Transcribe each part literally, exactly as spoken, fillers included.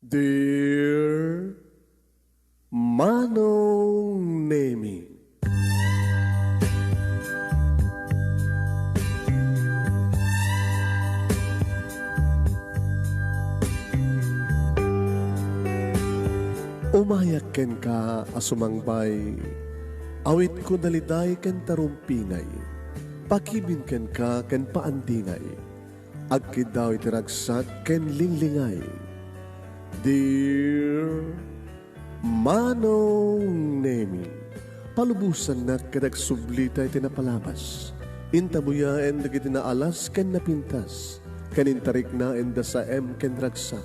Dear Manong Nemi. Umayak kenka a sumangbay, awitko daliday ken tarumpingay, pakibin kenka ken paandingay, agkiddaw iti ragsak ken linglingay. Dear Manong Nemi, palubosannak ket agsublita iti napalabas. Intabuyaen dagiti naalas ken napintas, ken intariknaen da saem ken ragsak,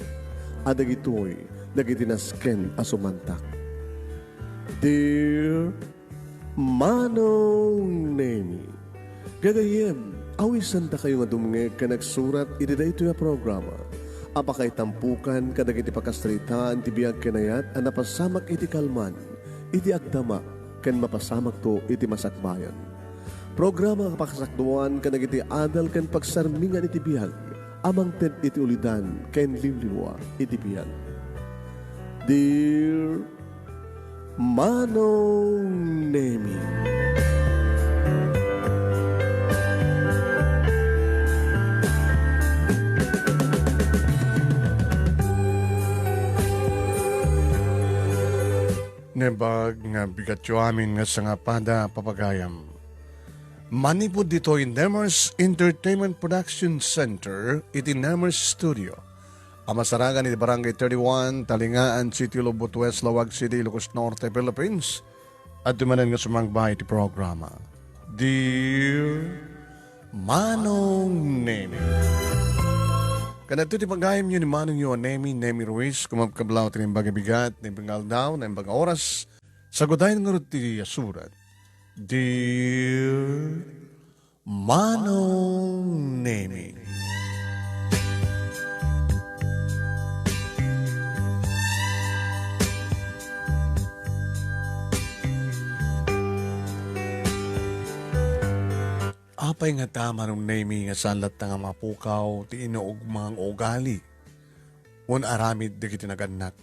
a dagitoy dagiti nasken a sumantak. Dear Manong Nemi, gagayyem, awisandakayo nga dumngeg ken agsurat iti daytoy a programa a pakaitampokan kadagiti pakasaritaan ti biag ken ayat a napasamak iti kalman, iti agdama, ken mapasamakto iti masakbayan. Programa a pakasakduan kadagiti adal ken pagsarmingan iti biag a mangted iti ulidan ken liwliwa iti biag. Dear Manong Nemi. Naimbag nga bigatyo amin nga sangapada, papagayam. Manipud ditoy Nemers Entertainment Production Center iti Nemers Studio a masaragan iti Barangay thirty-one, Talingaan City, Lobot West, Laoag City, Ilocos Norte, Philippines. Adda manen nga sumangbay iti programa, Dear Manong Nemi. Kadagitoy ti pagayamyo ni Manongyo a Nemi, Nemi Ruiz, kumakablaw ti naimbag a bigat, naimbag nga aldaw, naimbag nga oras. Sagudayen ngarud ti asurat, Dear Manong Nemi. Apay ngata, Manong Nemi, nga saan latta nga mapukaw ti inuugma nga ugali wen aramid dagiti nagannak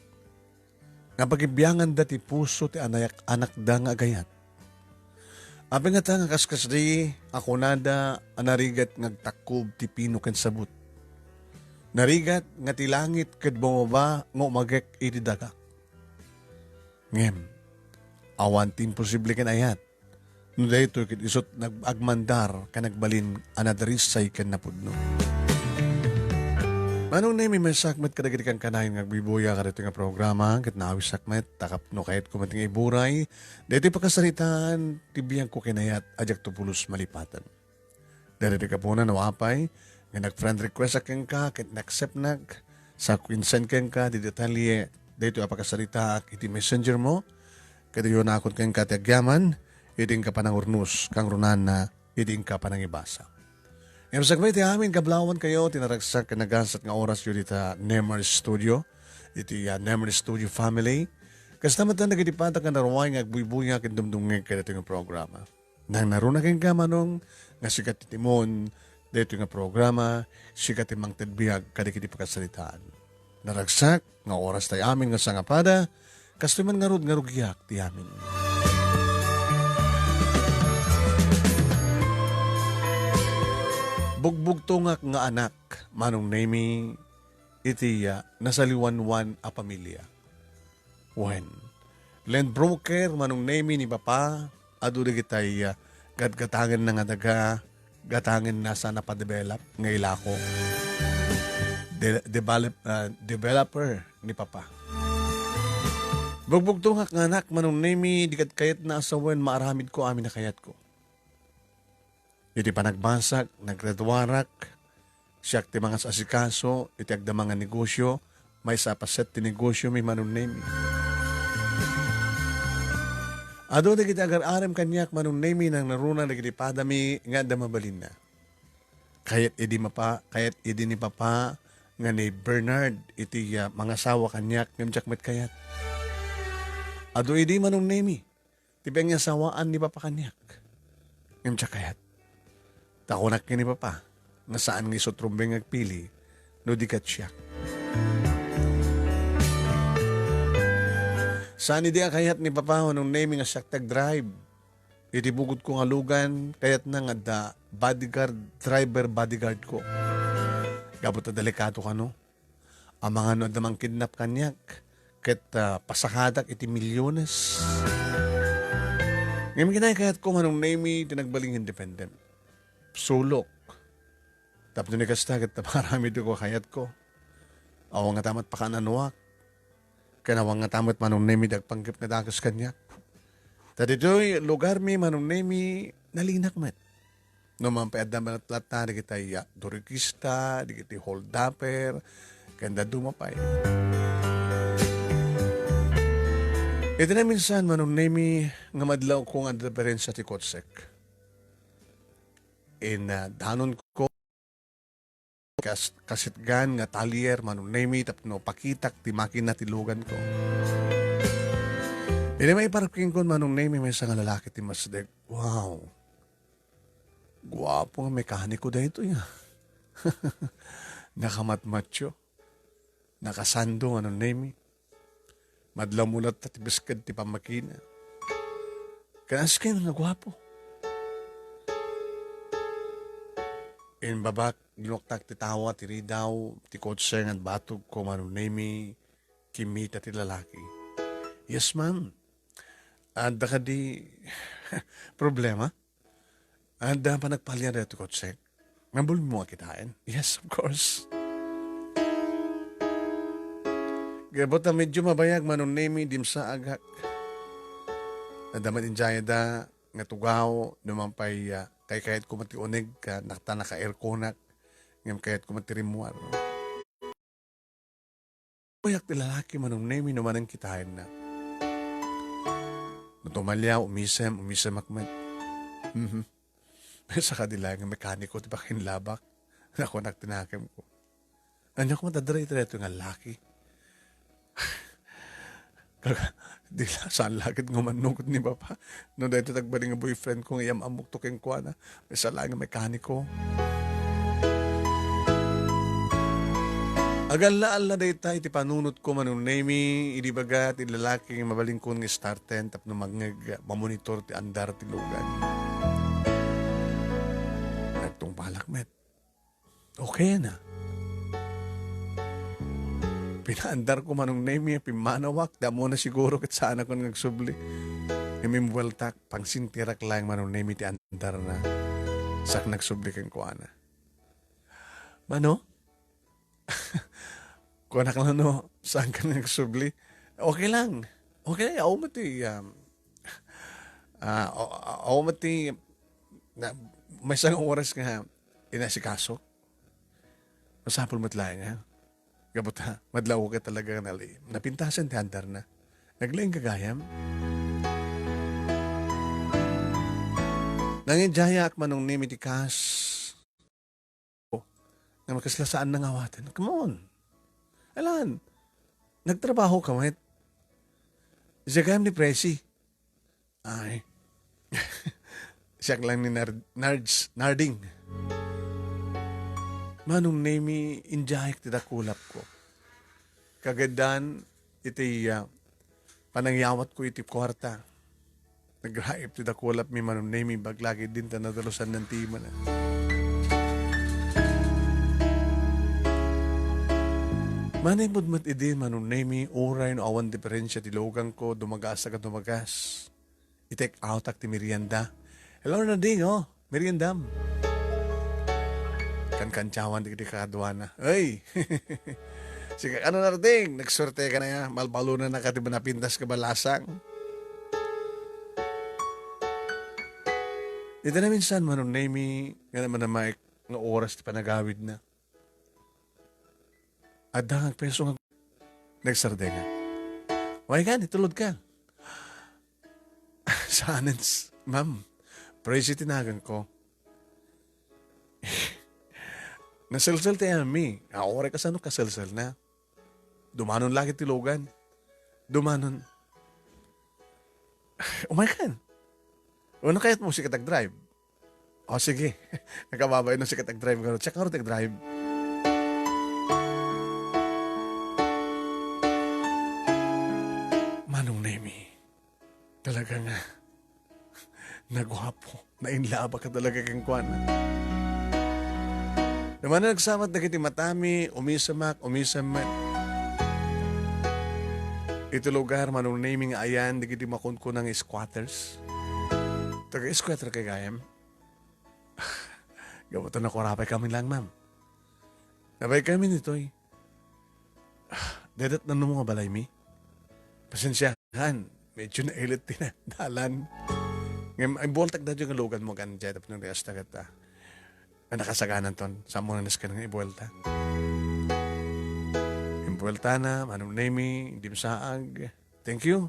nga pagibianganda ti puso ti anayak-anakda nga agayat? Apay ngata nga kaskasdi a kunada a narigat nga agtakkob ti pino ken sabut? Narigat nga ti langit ket bumaba nga umagek iti daga. Ngem, awan ti imposible ken ayat no daytoy ket isut' nag-, agmandar ken agbalin a nadarisay ken napudno. Manong Nemi, maysak met kadagiti kankanayon nga agbuybuya kadagitoy nga programa, ket naawisak met, ta tapno kayatko met nga iburay daytoy pakasaritaan ti biagko ken ayat a diakto pulos malipatan. Daytoy ti gapuna no apay nga nag-friend request-ak kenka ket na-accept-nak, sa ko in-send kenka ti detalye daytoy a pakasaritaak iti messenger mo, ket isunakon kenka ti agyaman iti inka panangurnos, kangrunana iti inka panangibasa. Ngem sakbay ti amin, kablawankayo ti naragsak ken nagasat nga orasyo dita Nemar Studio, iti, ah, Nemar Studio family. Kasta met dagiti padana nga naruay nga agbuybuya ken dumdumngeg kadagitoy nga programa. Nangnaruna kenka, Manong, nga sika ti timon daytoy nga programa, sika ti mangted biag kadagiti pakasaritaan. Naragsak nga oras tay amin nga sangapada, kastoy man ngarud nga rugiak ti amin. Bugbugtongak nga anak, Manong Nemi, iti, ah, nasaliwanwan a pamilia. Wen, land broker, Manong Nemi, ni Papa, adu dagitay, ah, gatgatangenna nga daga, gatangenna sa napadevelop nga ilako. De-, develop-, ah, developer ni Papa. Bugbugtongak nga anak, Manong Nemi, di ket kayatna a sawen, maaramidko amin a kayatko. Iti panagbasag, naggraduarak, siak ti mangas-asikaso iti agdama nga negosio, maysa a paset ti negosiomi, Manong Nemi. Adu dagiti agar-arem kaniak, Manong Nemi, nangnaruna dagiti padami nga adda mabalinna. Kayat idi mapa-, kayat idi ni Papa nga ni Bernard iti, ah, mangasawa kaniak, ngem diak met kayat. Adu idi, Manong Nemi, ti pangyasawaan ni Papa kaniak. Ngem diak kayat. Ta kunak ken ni Papa nga saan nga isu ti rumbeng nga agpili no di ket siak. Saan idi a kayat ni Papa Manong Nemi nga siak ti agdrive? Iti bugotko nga lugan, kayatna nga adda bodyguard, driver bodyguardko. Gapu ta delikado kano. Amangan no adda mangkidnap kaniak, ket, ah, pasakadak iti milyones. Ngem kinay kayatko, Manong Nemi, ti nagbaling independent. Sulok. Tapno ni kasta, ket aramidko a kayatko. Awan ngata met pakaananuak. Ken awan ngata met, Manong Nemi, ti agpanggep nga dakes kaniak. Ta ditoy lugarmi, Manong Nemi, nalinak met. No man pay adda met latta dagiti, ah, turista, dagiti holdupper, ken dadduma pay. Iti naminsan, Manong Nemi, nga madlawko nga adda diperensia ti kotsek. In, ah, danonko, kas-, kasitgan nga talyer, Manong Nemi, tapno pakitak ti makina ti luganko. Idi maiparkingkon, Manong Nemi, maysa nga lalaki ti masdek. Wow! Guapo nga mekaniko daytoy, ah. Nakamatmatyo. Nakasando, Manong Nemi. Madlaw mo latta ti bisked ti pammakina. Ken asken nga guapo. Imbabak, linuktak ti tawa, ti ridaw, ti kotse nga batogko, Manong Nemi, kimmita ti lalaki. "Yes, ma'am." "Adda kadi problema?" "Adda panagpalian daytoy kotsek. Mabulmo a kitaen?" "Yes, of course." Gapu ta medyo mabayag, Manong Nemi, dimsaagak. Adda man idiay da nga tugaw, no man pay, ah, kaykayatko met ti uneg, ka, nakta naka-airconak, ngem kayatko met ti rimmuar. Uyak ti lalaki, Manong Nemi, no manen kitaenna. No tumaliaw, umisem, umisemak met. Mhm. Maysa kadi laeng nga mekaniko ti pakainlabak. Nakunak ti nakemko. Ania koma ti adda daytoy nga laki? Kaga, di la, saan la ket nga umannurot ni Papa. No daytoy ti agbalin nga boyfriendko nga iyam-ammokto kenkuana. Maysa laeng nga mekaniko. Agalla-alla dayta iti panunotko, Manong Nemi, idi ibaga ti lalaki nga mabalinkon nga starten tapno mangngeg, mamonitor ti andar ti lugan. Nagtungpalak met. Okay na. Pinaandarko, Manong Nemi, pimmanawak, ti ammona siguro ket saanakon nga agsubli. Ngem imbueltak, pangsintirak laeng, Manong Nemi, ti andarna. Sak nagsubli kenkuana. "Mano?" Kunak la no, saankan nga agsubli. "Okay lang. Okay lang, awan met ti, um, ah, aw-, aw-, awan met ti, na, maysa nga oras nga inasikasok. Masapul met laeng, ha? Gapu ta, madlawko ket talaga nga nali-, napintasen ti andarna. Naglaing gagayam." Nangidiayak, Manong Nemi, ti kas-, nga makasla saanna nga awaten. Come on. Alan, nagtrabaho ka met. Siak gayam ni Presi. Ay. Siak lang ni Nar-, Nards, Narding. Manong Nemi, indiayak ti dakulapko. Kagaydan iti, ah, panangyawatko iti kuarta. Nagraip ti dakulapmi, Manong Nemi, baglagi din ta nadalusan nan ti imana. Manipud met idi, Manong Nemi, uray no awan diperensia ti luganko, dumagasak a dumagas. I-take outak ti merienda. "Hello, Narding, oh, meriendam." Kankantiawan ti, ti kakaduana. "Ay! Sika, ano, Narding? Nagsuerte ka na ya? Malbalunan na ka ti napintas ka balasang." Ita naminsan, Manong Nemi, nga naman na maik nga oras ti panagawid na. Adda nga agpeso nga nagsardenga. "Way ka, itulod ka." "Saanen, s-, ma'am. Presi ti naganko." Naselsel ti ayanmi. Awan kasano kaselsel na. Dumanon lagi ti lugan. Dumanon. "Umay kan. Ano kayat mo, sika ti agdrive?" "O, sige." Nakababa, no, sika ti agdrive ngarud. Siak ngarud ti agdrive. Manong Nemi. Talaga nga, naguapo. Nainlaba ka talaga kenkuana. Naman nagsamat dagiti matami, umisemak, umisem met. Iti lugar, Manong Nemy, nga ayan dagiti makunkuna nga squatters. Taga-squatter kay gayam? Gapu ta nakurapay kami lang, ma'am. Nabay kami nitoy. Dedet na mo nga balay mi. Pasensya kan, medyo nailit ti na-, dalan. Ngem, ay, buwaltak da dyan nga lugan mo kan dyan, tapos nang reas na kata. Ang nakasaganan ton, sa mo na naskan nga ibuwalta. Ibuwalta na, Manong Nemy, dimsaag. Thank you.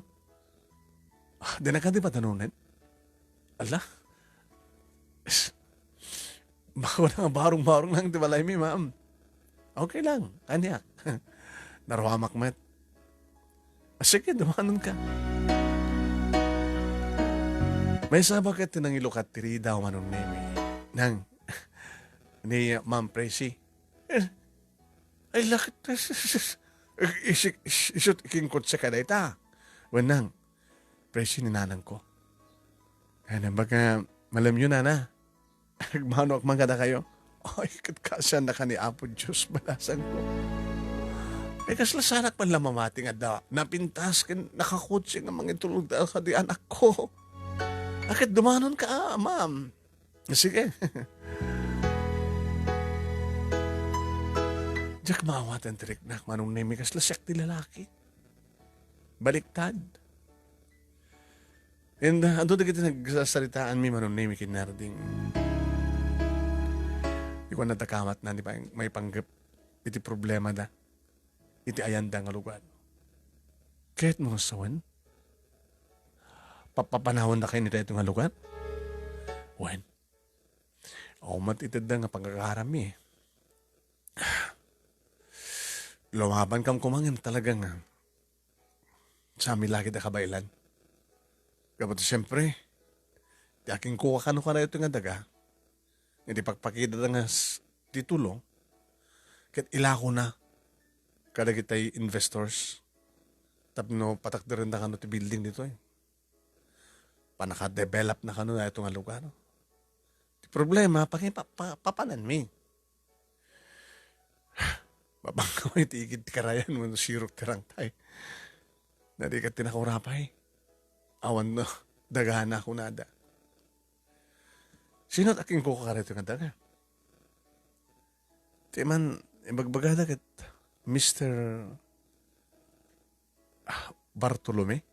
Ah, di na ka di padanunan? Ala? Bako na nga barong-barong lang ti balay mi, ma'am. Okay lang, ania. Naruamak met. Ah, sige, dumanon ka. Maysa baket ti nangilukat ti ridaw, Manong Nemy. Nang, ni Ma'am Presi. Eh, ay, lakit. Isik, is-, isut ikingkot sa kadayta. Wenang, Presi ni nanang ko. Ay, nang baga, malam yun, ana. Agmanoak man kadakayo. Ay, ket kaasian na ka ni Apo Dios, balasan ko. Ay, kasla sanak man la mamati nga da, napintas ken nakakutsi nga mangitulog da kadi anak ko. Aket dumanon ka, ah, ma'am. Sige. Diak maawatan ti riknak, Manong Nemy, kasla siak ti lalaki. Baliktad. And, uh, adu dagiti nagsasaritaan mi, Manong Nemy, ken Narding. Di ko nadakamat na, di pa, maipanggep iti problema da. Iti ayanda nga lugar. Ket mo sawen? Papapanawon da kayo nito ito nga lugar? Wen. Awan met itedda nga pagkakaram mi. Lumaban kam kumangin talaga nga. Sa amin lagi da kabaelan. Gapu ta siyempre, ti aking kuwa kano kano ito nga daga. Iti pagpakita da nga s-, titulo, ket ilako na kadagitay investors. Tapno patakderen da kano ti building ditoy. Panaka-develop na kano na ito nga lugar. Ti problema, pangi-, pa-, pa-, papanan mi. Mapangkaway ti igid ti karayan wenno sirok ti rangtay. Narigat ti nakurapay. Awan no, dagana kunada. Sino ti aking kuko karito nga daga? Ti man, ibagbagada ket Mister Ah, Bartolome?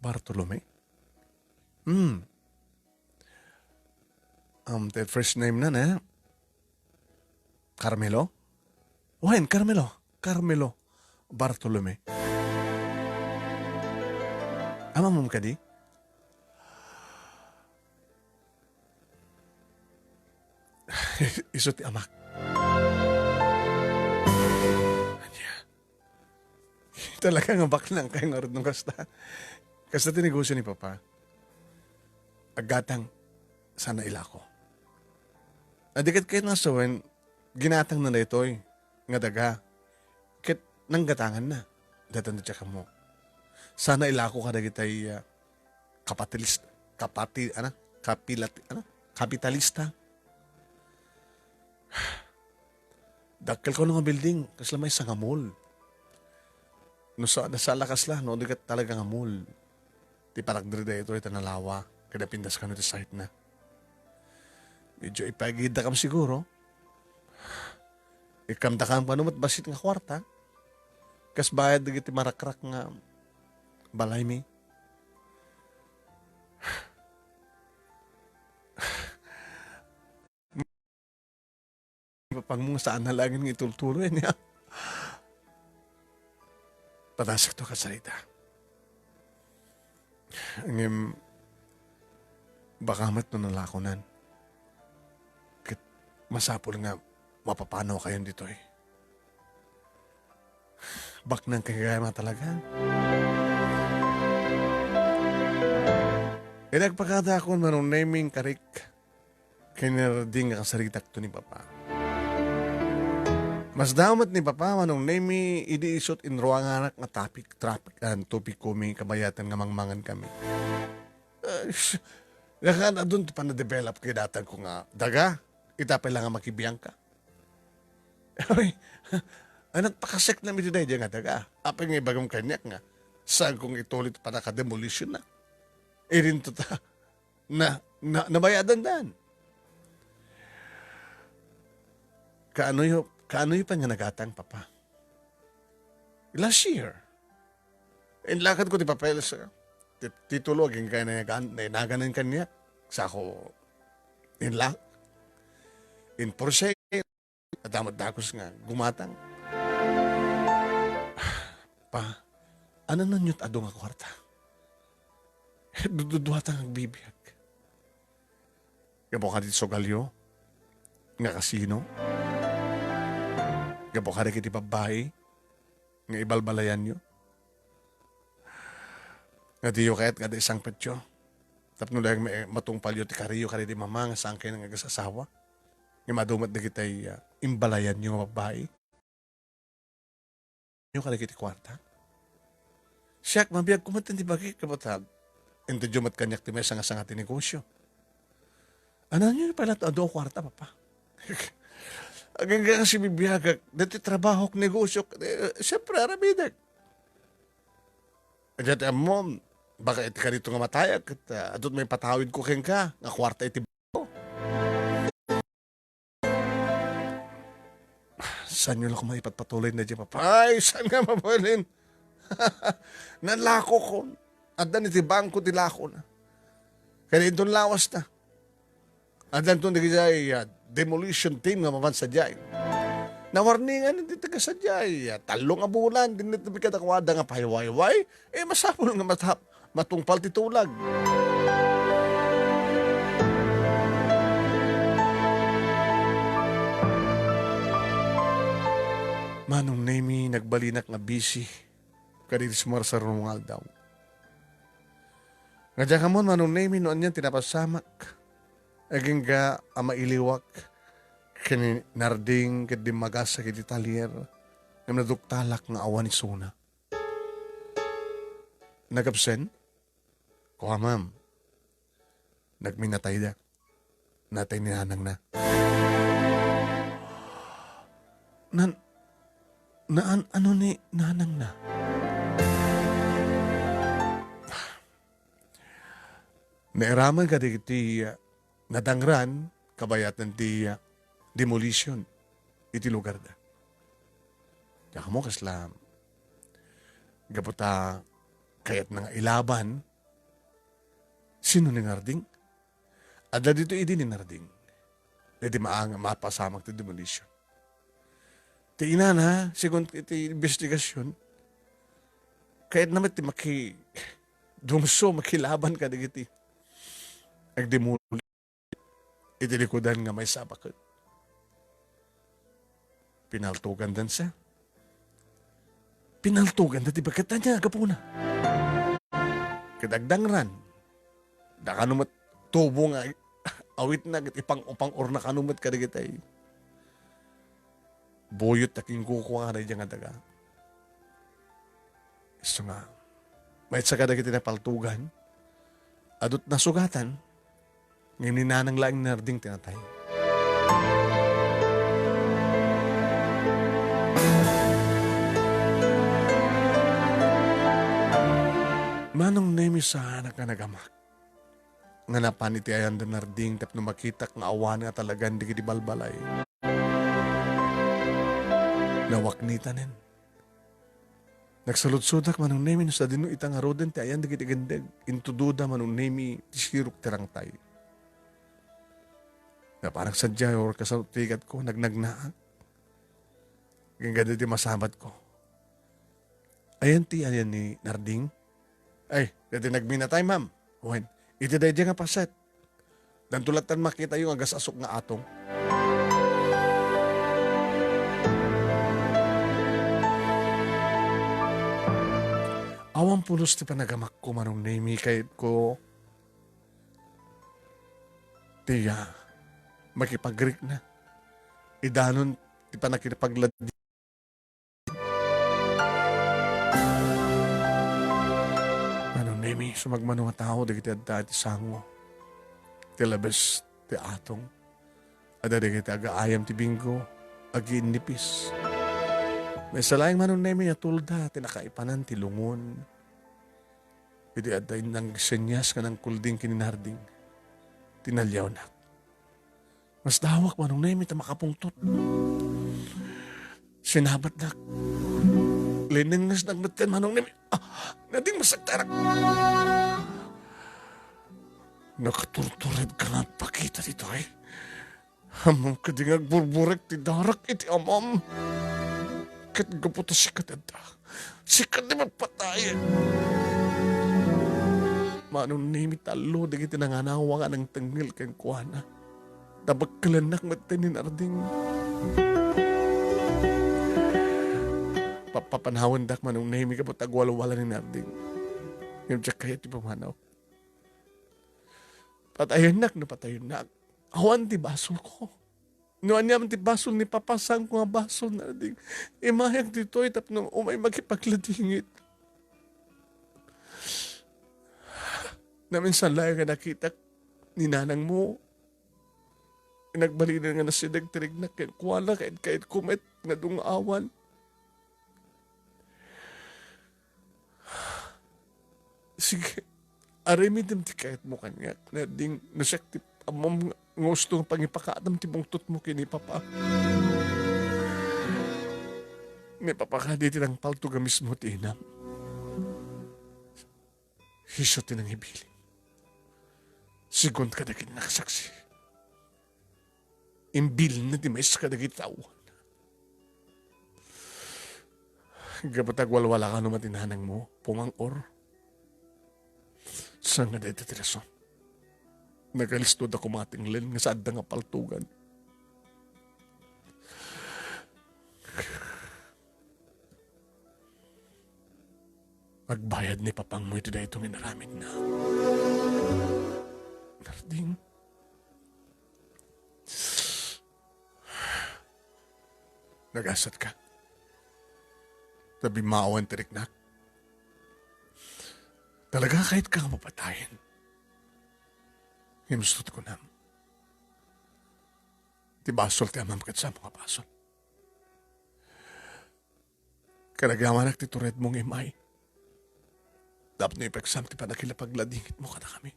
Bartolome? Hmm. Um, the first name na, na? Carmelo? Wen, Carmelo. Carmelo Bartolome. Amam kadi? Isu ti amak. Ania? Talaga nga baknang kayo nga rod no kasta. Kasta ti negosyo ni Papa. Aggatang sana ilako. Adi ket ket nga sawen, ginatang na daytoy nga daga. Ket nanggatangan na. Datan ti kamo. Sana ilako kadagitay, ah, kapatilis-, kapati-, ano? Kapilati-, ano? Kapitalista. Dakkel ko nga building, kasla maysa nga mall. No sa, nasala kasla, no, di ket talaga nga mall. Ti paragdiri daytoy, ta nalawa, kada pintas kano ti site na. Medyo ipagidda kam siguro. Ikamda kam kano met bassit nga kwarta. Kas bayad dagiti marakrak nga balay mi. Ipapangmo nga saan na laeng nga itultuloy niya. Padasakto ka sarita. Ngem, baka met no nalakonan. Ket masapul nga mapapano kayon ditoy. Baknang kagayam a talaga. Inagpakada akon Manong Neming karik. Kinerding nga kasaritak to ni Papa. Masdaaw met ni Papa, Manong Nemi, idi isut' in ruanganak nga topic, traffic, ah, topic kami, kabayatan nga mangmangan kami. Eh, sh-, nakan adun ti panadevelop kay datang ko nga daga, ita pay la nga makibiangka. Ay, anak, pakasek na mi daydiay nga daga. Apay nga ibagam kaniak nga, saan kong ituloy ti panaka-demolition na. Irin to ta, na, na, nabayadan dan. Kaanoyo, kaanoyo pa nga nagatang, Papa? Last year, inlakad ko ti papeles, ti, titulo, agingga nayagan, nainaganan kaniak. Sako, inlak, in for sale, at amat dakos nga gumatang. Pa, ano nanyot adu nga kwarta? Dududuatang agbibiag. Gapu kadi sugalyo nga kasino? Gapu kadi kiti babbai nga ibalbalayanyo? Nga diyo kayat nga da isangpetyo? Tapno dayag ma-, matungpalyo ti kariyo kadi di mama nga saan kayo nga agasasawa? Nga madumat dagitay, ah, imbalayanyo nga babbai? Nyo kadagiti kuarta? Siak, mabiag ko met ti bagik, kabatag. Intedyo met kaniak ti maysa nga sanga ti negosyo. Ananyo pala to adu a kuarta, Papa? Agingga nga sibibiagak, dati trabahok, negosyok, eh, siyempre, aramidek. Diay ti ammom, baka iti kadito nga matayak, ket, ah, adut may patawid ko kenka, nga kuarta iti Saan nyo la koma ipatpatuloy na diay, Papa? Ay, saan nga mabalin? Nalako ko. Addan iti bangko ti lako na. Kaya inton lawas na. Addan ton dagiti, ah, demolition team nga mapan sadiay. Nawarningan iti taga sadiay. Ah, tallo nga bulan, dinnet kadakuada nga paywayway. Eh, masapul nga matap-, matungpal ti tulag. Manong Nemi, nagbalinak nga busy kadagiti sumarsaro nga aldaw. Nga diak ammon, Manong Nemi, no anian ti napasamak. Agingga a mailiwak ken ni Narding ket dimmagasak iti talier ngem naduktalak nga awan isuna. Nagabsen? Kua, ma'am. Nagminatayda. Natay ni nanangna. Nan-, naan-, ano ni nanangna? Nairaman kadagiti, ah, nadangran, kabayatan ti, ah, demolition iti lugarda. Diak ammo kasla, gapu ta kayatna nga ilaban, sino ni Narding? Adda ditoy idi ni Narding. Daydi maang-, mapasamak ti demolition. Ti inana, segun iti investigasyon, kayatna met ti makidungso, makilaban kadagiti agdemoli iti likudan nga maysa a baket. Pinaltugandansa. Pinaltuganda ti baketda, ania gapuna? Ket agdangran. Da kano met tubo nga awitna ket ipang-upang-urna kano met kadagitay buyot a kinkukua daydiay nga daga. Isu nga, maysa kadagiti napaltugan, adut nasugatan, ngem ni nanang laeng ni Narding ti natay. Manong Nemi, saanak nga nagamak nga napan iti ayan da Narding tapno makitak nga awan nga talagan dagiti balbalay. Nawaknitanen. Nagsaludsodak, Manong Nemi, no sadino ita ngaruden ti ayan dagiti agindeg. Intudoda, Manong Nemi, ti sirok ti rangtay. Napanak sadiay, or kasano ti igatko, nagnagnaak. Agingga daydi masabatko. Ayan ti ayan ni Narding? Ay, daydi nagminatay, ma'am. Wen, iti daydi nga paset. Danto lattan makitayo nga agasasok nga atong. Awan pulos ti panagamakko, Manong Nemi, kayatko ti, ah, makipagrikna. Idanon pannakipaglading. Manong Nemi, sumagmamano nga tao dagiti adda iti sango, ti labes ti atong, adda dagiti agaayam ti binggo, agiinnipis. Maysa laeng, Manong Nemi, a tulda ti nakaipanan ti lungon. Idi adda nangsenyas nga nangkulding ken ni Narding, tinaliawnak. Masdawak, Manong Nemi, ta makapungtot. Sinabatnak. Linengngesnak metten, Manong Nemi. Ah, Narding, masaktanak. Nakaturtured ka nga pakita ditoy. Ammom kadi nga agburburek ti darak iti amam. Ket gapu ta sika ti adda. Sika ti mapatay. Manong Nemi, tallo dagiti nanganawa nga nangtengngel kenkuana. Tabekkelennak met ni Narding. Papapanawendak, Manong Nemi, gapu ta agwalwala ni Narding. Ngem diak kayat ti pumanaw. Patayennak no patayennak. Awan ti basolko. No aniaman ti basol ni Papa, saanko nga basol, Narding. Imayak ditoy tapno umay makipagladingit. Naminsan laeng nga nakitak ni nanangmo. Nagbalinen nga nasideg ti riknak kenkuana, kayat-kayatko met nga dung-awan. Sige, aramidem ti kayatmo kaniak, Narding, no siak ti ammom nga, nga usto nga pangipakaam ti bungtotmo ken ni Papa. Ni Papa kadi ti nangpaltog a mismo ti inam. Isu ti nangibiling. Segun kadagiti nakasaksi. Imbilinna ti mais kadagiti tawen. Gapu ta agwalwala kano met ni nanangmo, pumang-or. Saan nga dayta ti rason? Nagalisto da kumatenglen nga saanda nga paltogan. Agbayad ni Papangmo iti daytoy nga inaramidna. Narding. Nagasatka. Ta bimmawen ti riknak. Talaga, kayatka nga mapatayen. Ngem isu ti kunam. Ti basol ti amam ket saanmo nga basol. Kanagyamanak ti turedmo nga immay. Tapno ipeksam ti pannakilapagladingitmo kadakami.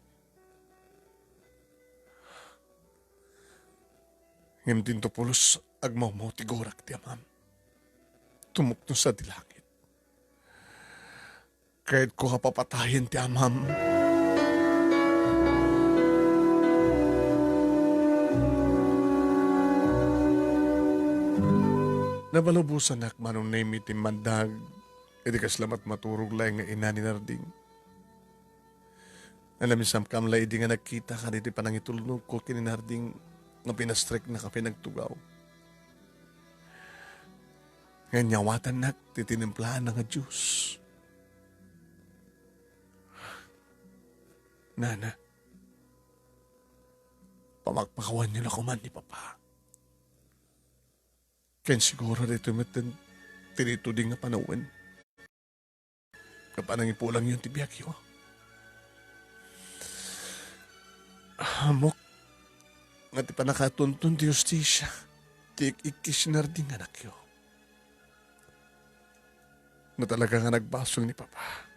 Ngem dinto pulos agmawmaw ti gurak ti amam. Tumuknos sadi langit. Kayatko a papatayen ti amam. Nabalubosanak, Manong Nemi, ti mandag iti kasla matmaturog laeng nga ina ni Narding. Namisamkam la idi nga nagkita kadagiti panangitulnogko ken ni Narding nga pinastrekna a pinagtugaw. Nga inyawatannak ti tinimplaanna nga Dios. Nana, pamakpakawanyo la koman ni Papa. Ken siguro daytoy met ti nituding nga panawen nga panangipulangyo ti biagyo. Ammok nga ti pannakatunton ti hustisia ti ik-ikkis ni Narding nga anakyo. No talaga nga nagbasol ni Papa,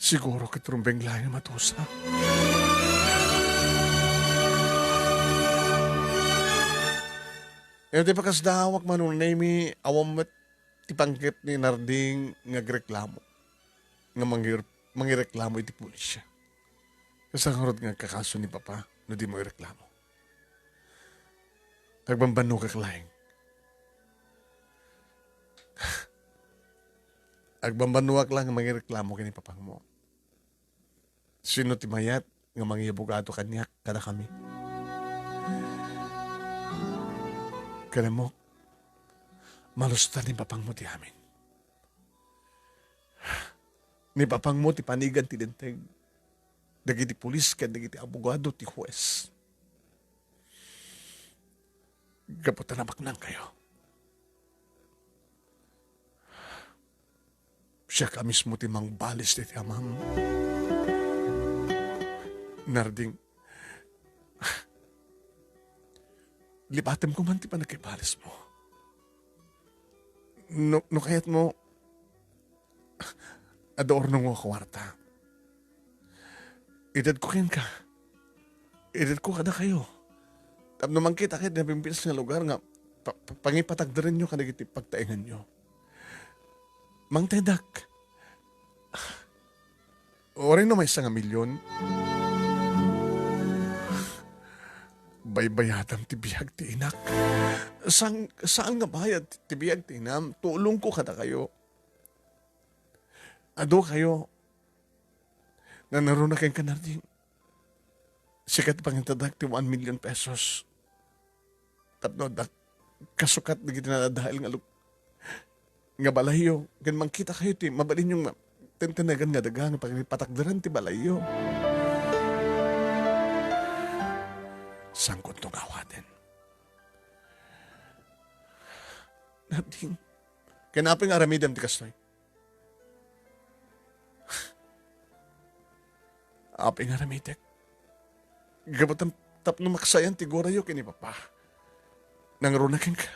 siguro ket rumbeng laeng a madusa. Iti pakasdaawak, Manong Nemi, awan met ti panggep ni Narding nga agreklamo, nga mangir-, mangireklamo iti pulis. Kasano ngarud nga agkakaso ni Papa no dimo ireklamo? Agbambannogak laeng. Agbambannogak laeng nga mangireklamo ken ni Papangmo. Sino ti mayat nga mangiabogado kaniak kadakami? Ken ammok, malusta ni Papangmo ti amin. Ni Papangmo ti panigan ti linteg dagiti pulis ken dagiti abogado ti hues. gapu ta nabaknangkayo. Siak a mismo ti mangbalis daytoy, amam. Narding, lipatem koman ti panagkaibalismo. No, no kayatmo, adda urnongko a kuarta. Itedko kenka. Itedko kadakayo. Tapno mangkitakayo iti napimpiles nga lugar nga pa-, pa-, pangipatagderenyo kadagiti pagtaenganyo. Mangtedak. Uray no maysa nga milyon. Baybayadam ti biag ti inak. Sang-, saan nga bayad ti biag ti inam? Tulongko kadakayo. Adu kayo. Nanaruna kenka, Narding. Sika ti pangitada ti one million pesos. Tapno adda kasukat dagiti nadadael nga luk-, nga balayyo. Ken mangkitakayo ti mabalinyo nga tentenegan nga daga nga pakipatakderan ti balayyo. Sangkonto nga awaten. Narding. Ken apay nga aramidem ti kastoy? Apay nga aramidek? Gapu ta-, tapno maksayan ti gurayo ken ni Papa. Nangruna kenka.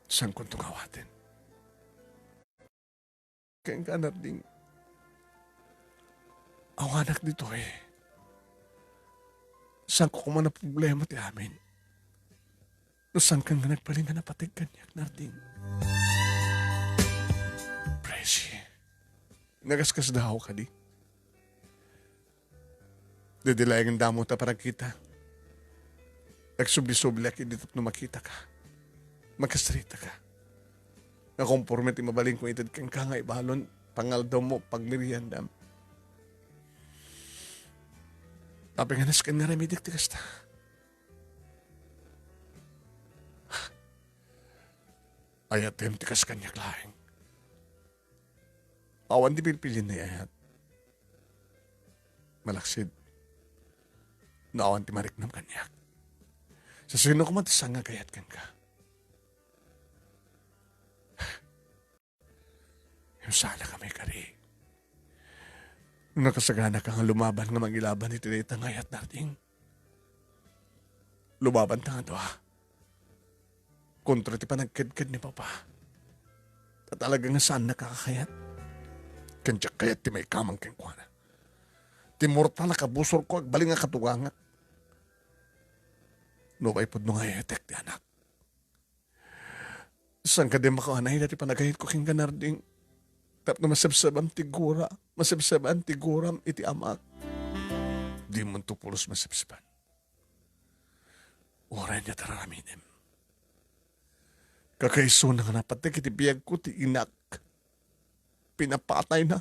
Sangkonto nga awaten. Kenka, Narding. Awanak ditoy. Saanko koma a problema ti amin. No saanka nga nagbalin nga napateg kaniak, Narding. Presi. Nagaskasdaaw kadi? Didi laeng damo ta panagkita. Agsubli-subliak idi tapno makitaka. Makasritaka. Nga konforme ti mabalin kong ited kenka nga ibalon, pangaldawmo, pagmeriendam. Apay nga nasken nga aramidek ti kasta? Ayatem ti kas kaniak laeng. Awan ti pilpilin nga iayat. Malaksid, no awan ti mariknam kaniak. Sasino koma ti saan nga agayat kenka? Ngem saanakami kadi. No nakasaganaka nga lumaban nga mangilaban iti dayta nga ayat, Narding. Lumabanta nga dua. Kontra ti panagkedked ni Papa. Ta talaga nga saannaka a kakayat. Ken diak kayat ti maikamang kenkuana. Ti mortal a kabusorko agbalin nga katugangak. Nupay pudno nga ayatek ti anak. Saan kadi a makaanay dayta ti panagayatko kenka, Narding? Tapno masebsebam ti gura, masebseban ti guram iti amak. Dimonto pulos masebseban. Uray ania ti ar-aramidem. Kakaisuna nga napateg iti biagko ti inak. Pinapatayna.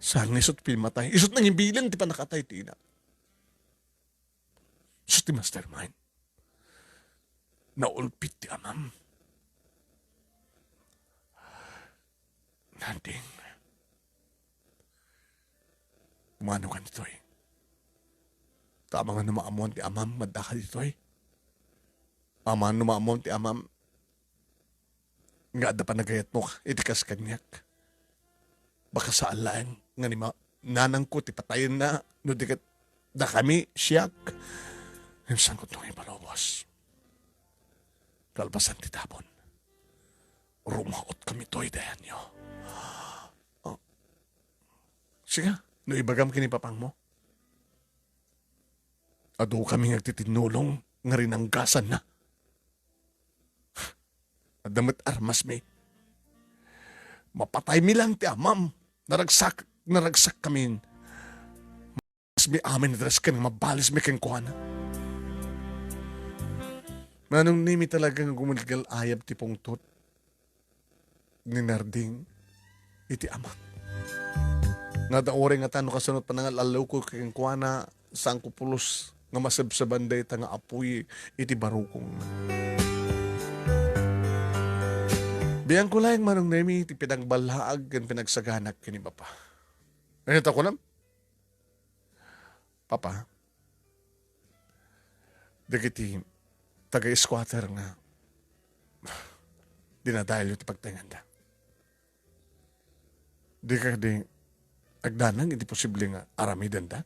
Saan nga isu ti pimmatay? Isu ti nangibilin ti pannakatay ti inak. Isu ti mastermind. Naulpit ti amam. Narding. Umano ka ditoy? Ta amangan no maammoan ti amam nga addaka ditoy. Amangan no maammoan ti amam nga adda panagayatmo iti kas kaniak. Baka saan laeng nga ni ma-, nanangko ti patayenna no di ket dakami, siak. Ngem saankon nga ipalubos. Kalpasan ti tapon, rumaotkami toy dayanyo. Oh. Siga, no ibagam ken ni papangmo, adukami nga agtitinnulong nga rinanggasanna. Adda met armasmi. Mapataymi laeng ti amam. Naragsak, naragsakkamin. Armasmi amin a daras ken nga mabalismi kenkuana. Manong Nemi, talaga nga gumilgal-ayab ti pungtot ni Narding iti amak. Nga adda uray ngata no kasano ti panangal-allawko kenkuana, saanko pulos nga masebseban dayta nga apuy iti barukongna. Biangko laeng, Manong Nemi, ti pinangballaag ken pinagsaganak ken ni Papa. Ania ti kunam? Papa, dagiti taga-squatter nga dinadayalyo ti pagtaenganda. Di kadi agdanag iti posible nga aramidenda?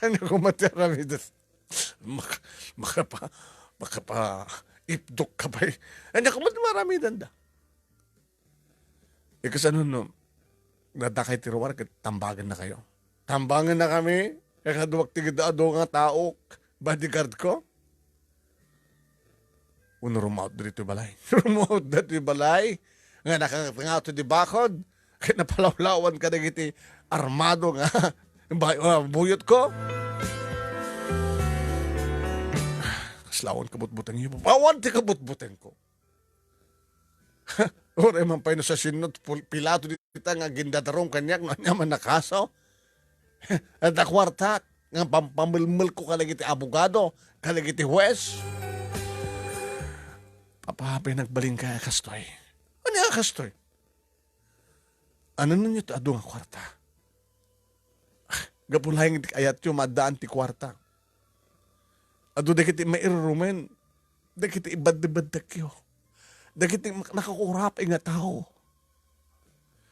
Ania koma ti aramiden? Mak-, makapa-, makapa-ipdok ka pay. Ania koma ti aramidenda? Ikasano no, nadakay ti ruar ket tambagennakayo? Tambagennakami, ket kaduak ti adu nga tao, bodyguard ko? Wenno rumautda ditoy balay? Rumautda ditoy balay nga nakangato ti bakod, ket napalawlawan kadagiti armado nga bay-, ah, buyot ko? Kasla awan kabutbutengyo? Awan ti kabutbutengko. Uray man pay no siasino ti pul-, Pilato dita nga agindadarum kaniak no ania man a kaso. Adda kuarta nga pampamelmelko kadagiti abogado, kadagiti hues. Papa, apay nagbalinka a kastoy? Ania a kastoy? Ananenyo ti adu nga kuarta? Gapu laeng iti ayatyo, maaddaan ti kuarta. Adu dagiti mairurumen, dagiti ibaddebaddekyo, dagiti mak-, nakakurapay nga tao.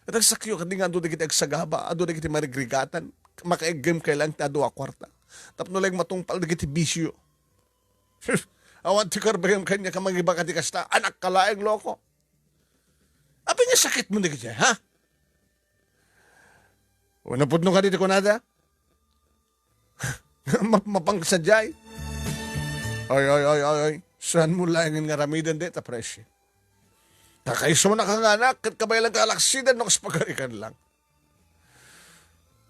Ragsakyo kadi nga adu dagiti agsagaba, adu dagiti marigrigatan, makaiggem kay laeng ti adu a kuarta. Tapno laeng matungpal dagiti bisio. Awan ti karbengem kaniak a mangibaga ti kasta, anak ka laeng, loko. Apay nga sakit mo dagiti, ha? Wenno pudno kadi ti kunada? Map-, mapang sadiay. Ay, ay, ay, ay, ay. Saan mo laengen nga aramiden dayta, Presi? Kakaisuna ka nga anak, ket kabaelanka a laksiden no kas pagarikan lang.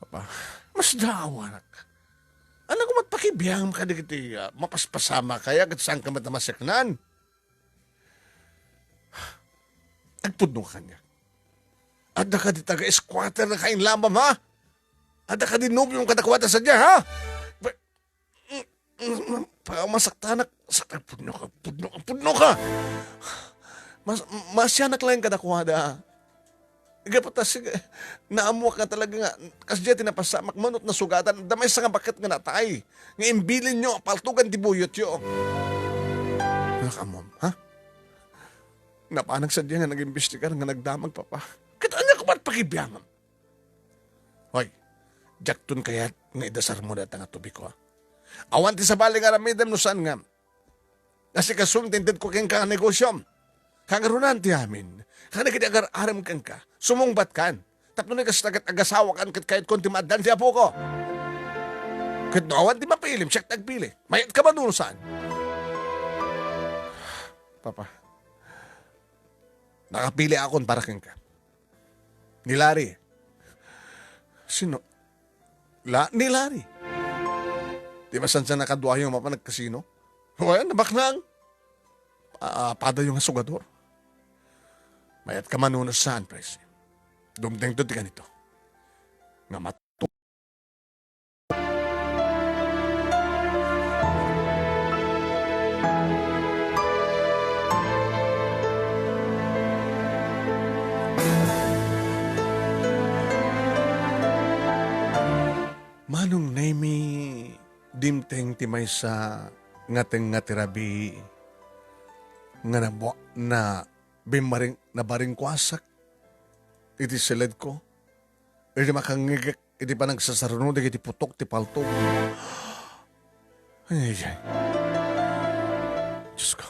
Papa, masdaawanak. Ania koma ti pakibiangem kadagiti, ah, mapaspasamak aya ket saanka met a maseknan? Agpudno ka kaniak. Adda kadi taga-squatter nga kainlamam, ha? Adda kadi nobiom kadakuada sadiay, ha? Pa-, mm, mm, pa-, masaktanak. Sak-, pudno ka, pudno ka, pudno ka. Mas-, masianak laeng kadakuada. Gapu ta, sige, naammoak nga talaga nga, kasdiay ti napasamak, mano ti nasugatan, adda maysa nga baket nga natay, nga imbilinyo a paltogan ti buyotyo. Nakaamom, ha? Napanak sadiay nga nag-imbestigar nga nagdamag, Papa. Ket ania koma ti pakibiangem? Hoy, diakton kayat nga idasarmo dayta nga tubiko, ha? Awan ti sabali nga aramidem no saan nga asikasom ti intedko kenka nga negosiom. Kangrunaan ti amin. Kadagiti agar-arem kenka, sumungbatkan. Tapno no kasta ket agasawakan ket kayatkon ti maaddaan ti apoko. Ket no awan ti mapilim, siak ti agpili. Mayatka mano no saan? Papa, nakapiliakon para kenka. Ni Larry. Sino? La-, ni Larry. Di ba sansan nakaduayo mapan nagkasino? Wen, nabaknang. Ah, padayo nga sugador. Mayatka mano no saan, Presi. Dumtengto ti kanito. Nga mat- Manong Nemy, dimteng ti maysa nga tengnga ti rabii nga nabua-, na bimmaring-, nabaringkuasak iti siledko. Idi makangngegek iti panagsasarno dagiti putok ti paltog. Ay, ay, ay. Diyos ko.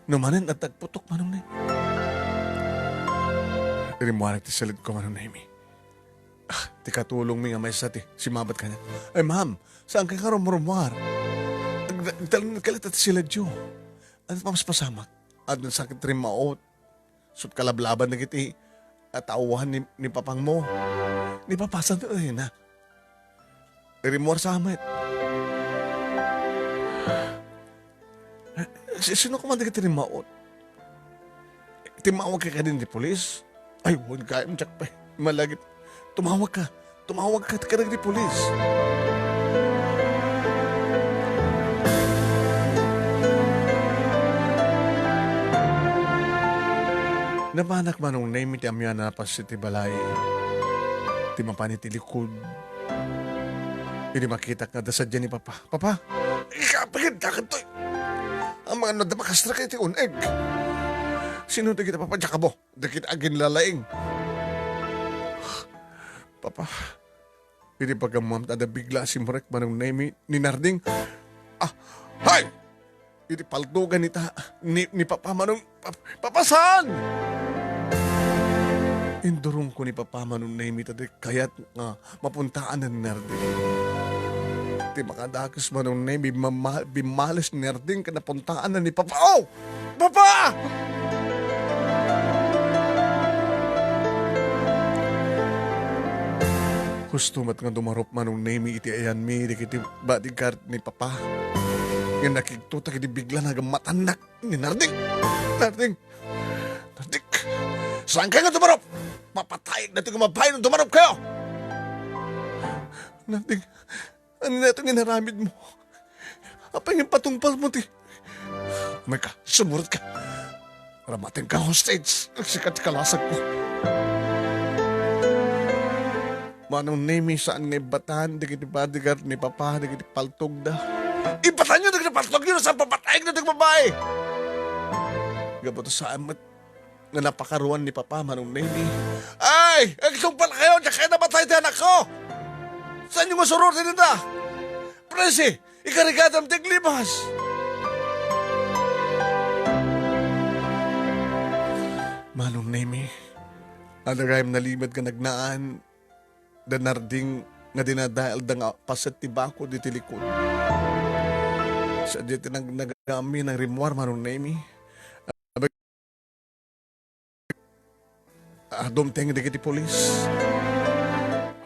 No manen adda agputok, Manong Nemy. Rimmuarak ti siledko, Manong Nemy. Ah, ti katulongmi nga maysa ti simmabat kaniak. Ay, ma'am, saankayo nga rumrummuar? Agda-, agtalned ka latta ti siledyo. Adda ti pamaspasamak. Adda sakit rimmaot. Ket kalablaban dagiti a taoan ni, ni papangmo. Ni papasan ti reyna. Rimmuar sa met. Si-, sino koma dagiti rimmaot? Timmawag ka kadin ti pulis? Ay, wen, gayyem, diak pay malagip. Tumawag ka. Tumawag ka kadagiti pulis. Napanak, Manong Nemy, ti ammio a napas iti balay ti mapan iti likod. Idi makitak nga adda sadiay ni Papa, "Papa, ikapigid ka kadtoy! Amangan no adda makastra iti un-eg. Sino dagiti Papa, diak amo? Dagiti aginlalaing." "Papa," idi pagammuam, adda bigla a simrek Manong Nemi ni Narding. Ah, hay! Iti paltogan ita ni, ni Papa Manong, Pap-, Papa, saan? Indurongko ni Papa Manong Nemi ta di kayat nga mapuntaanan ni Narding. Ti makadakes Manong Nemi, bimma-, bimmales ni Narding ken napuntaanan ni Papa. Oh! Papa! Husto met nga dumarup Manong Nemi iti ayanmi dagiti bodyguard ni Papa. Ngem nakigtotak idi bigla nga agammatannak ni Narding. Narding! Narding! Saanka nga dumarup? Papatayek daytoy nga babai no dumarup kayo! Narding, ania daytoy nga inaramidmo? Apay nga impatungpalmo ti... Umayka, sumurotka. Ramatengka hostage. Sika ti kalasagko. Manong Nemi, saan nga ibbatan dagiti bodyguard ni Papa dagiti paltogda? Ibbatanyo dagiti paltogyo, no saan papatayek daytoy nga babai! Gapu ta saan met nga napakaruan ni Papa Manong Nemi. Ay! Agtungpalkayo! Diak kayat a mamatay ti anakko! Saanyo nga suroten ida? Presi! Ikarigadam ti aglibas! Manong Nemi, adda gayam nalimed nga nagnaan da Narding nga dinadaelda nga paset ti bakod iti likod. Sadiay ti nag-, nagami nang rimmuar Manong Nemi. Adumteng dagiti pulis.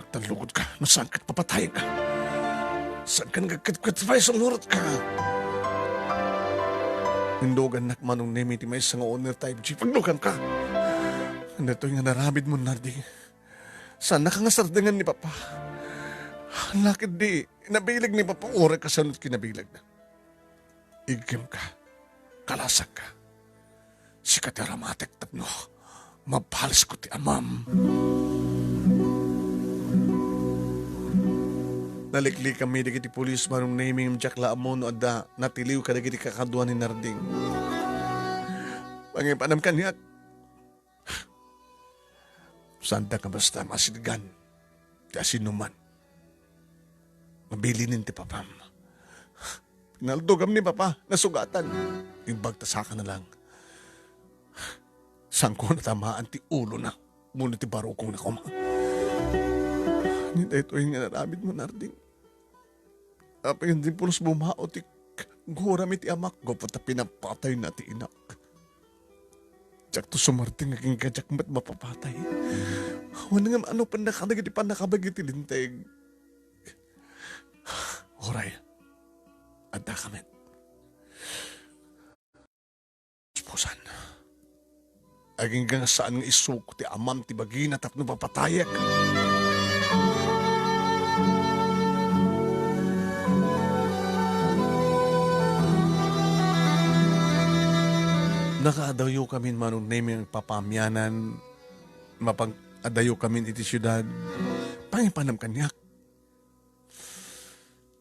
Agtallukodka, no saan ket papatayenka. Saan ket, ket, ket pay sumurotka. Indugannak Manong Nemi ti maysa nga owner ti five G. Pagluganka. Daytoy nga inaramidmo, Narding. Saannaka nga sardengen ni Papa. Laked di, nabileg ni Papa, uray kasano ti kinabilegna. Iggemka. Kalasagka. Sika ti aramatek tapno mabalesko ti amam. Naliklikanmi dagiti pulis, Manong Nemi, ngem diak la ammo no adda natiliw kadagiti kakadua ni Narding. Pangipanam kaniak. Saanda nga basta masidgan ti asinoman. Mabilinen ti papam. Pinaltogam ni Papa, nasugatan. Imbag ta saka na lang. Saanko natamaan ti ulona, muna ti barukongna koma. Ni daytoy nga inaramidmo, Narding. Apay nga di pulos bumao ti guram iti amak gapu ta pinapatayna ti inak. Diakto sumardeng nga agingga diak met mapapatay. Awan nga maanupannaka dagiti pannakabag iti linteg. Uray, addaka met. Puspusan. Agingga nga saan nga isuk ti amam ti bagina tapno papatayek. Nakaadayo kamin, Manong Nemi, nga agpapamianan, mapag-adayo kamin iti siudad. Pangipanam kaniak.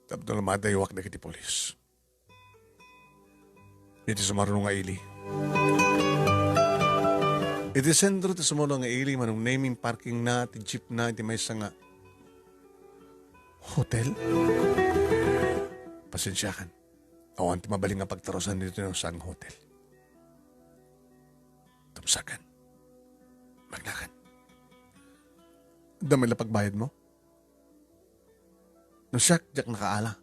Tapno la madayuak dagiti pulis. Iti sumaruno nga ili. Iti sentro ti sumaruno nga ili, Manong Nemi, parkingna ti jeepna iti maysa nga hotel. Pasensiakan. Awan ti mabalin nga pagtarusan ditoy no saan nga hotel. Tumsakan. Magnakan. Adda met la pagbayadmo? No siak, diak nakaala.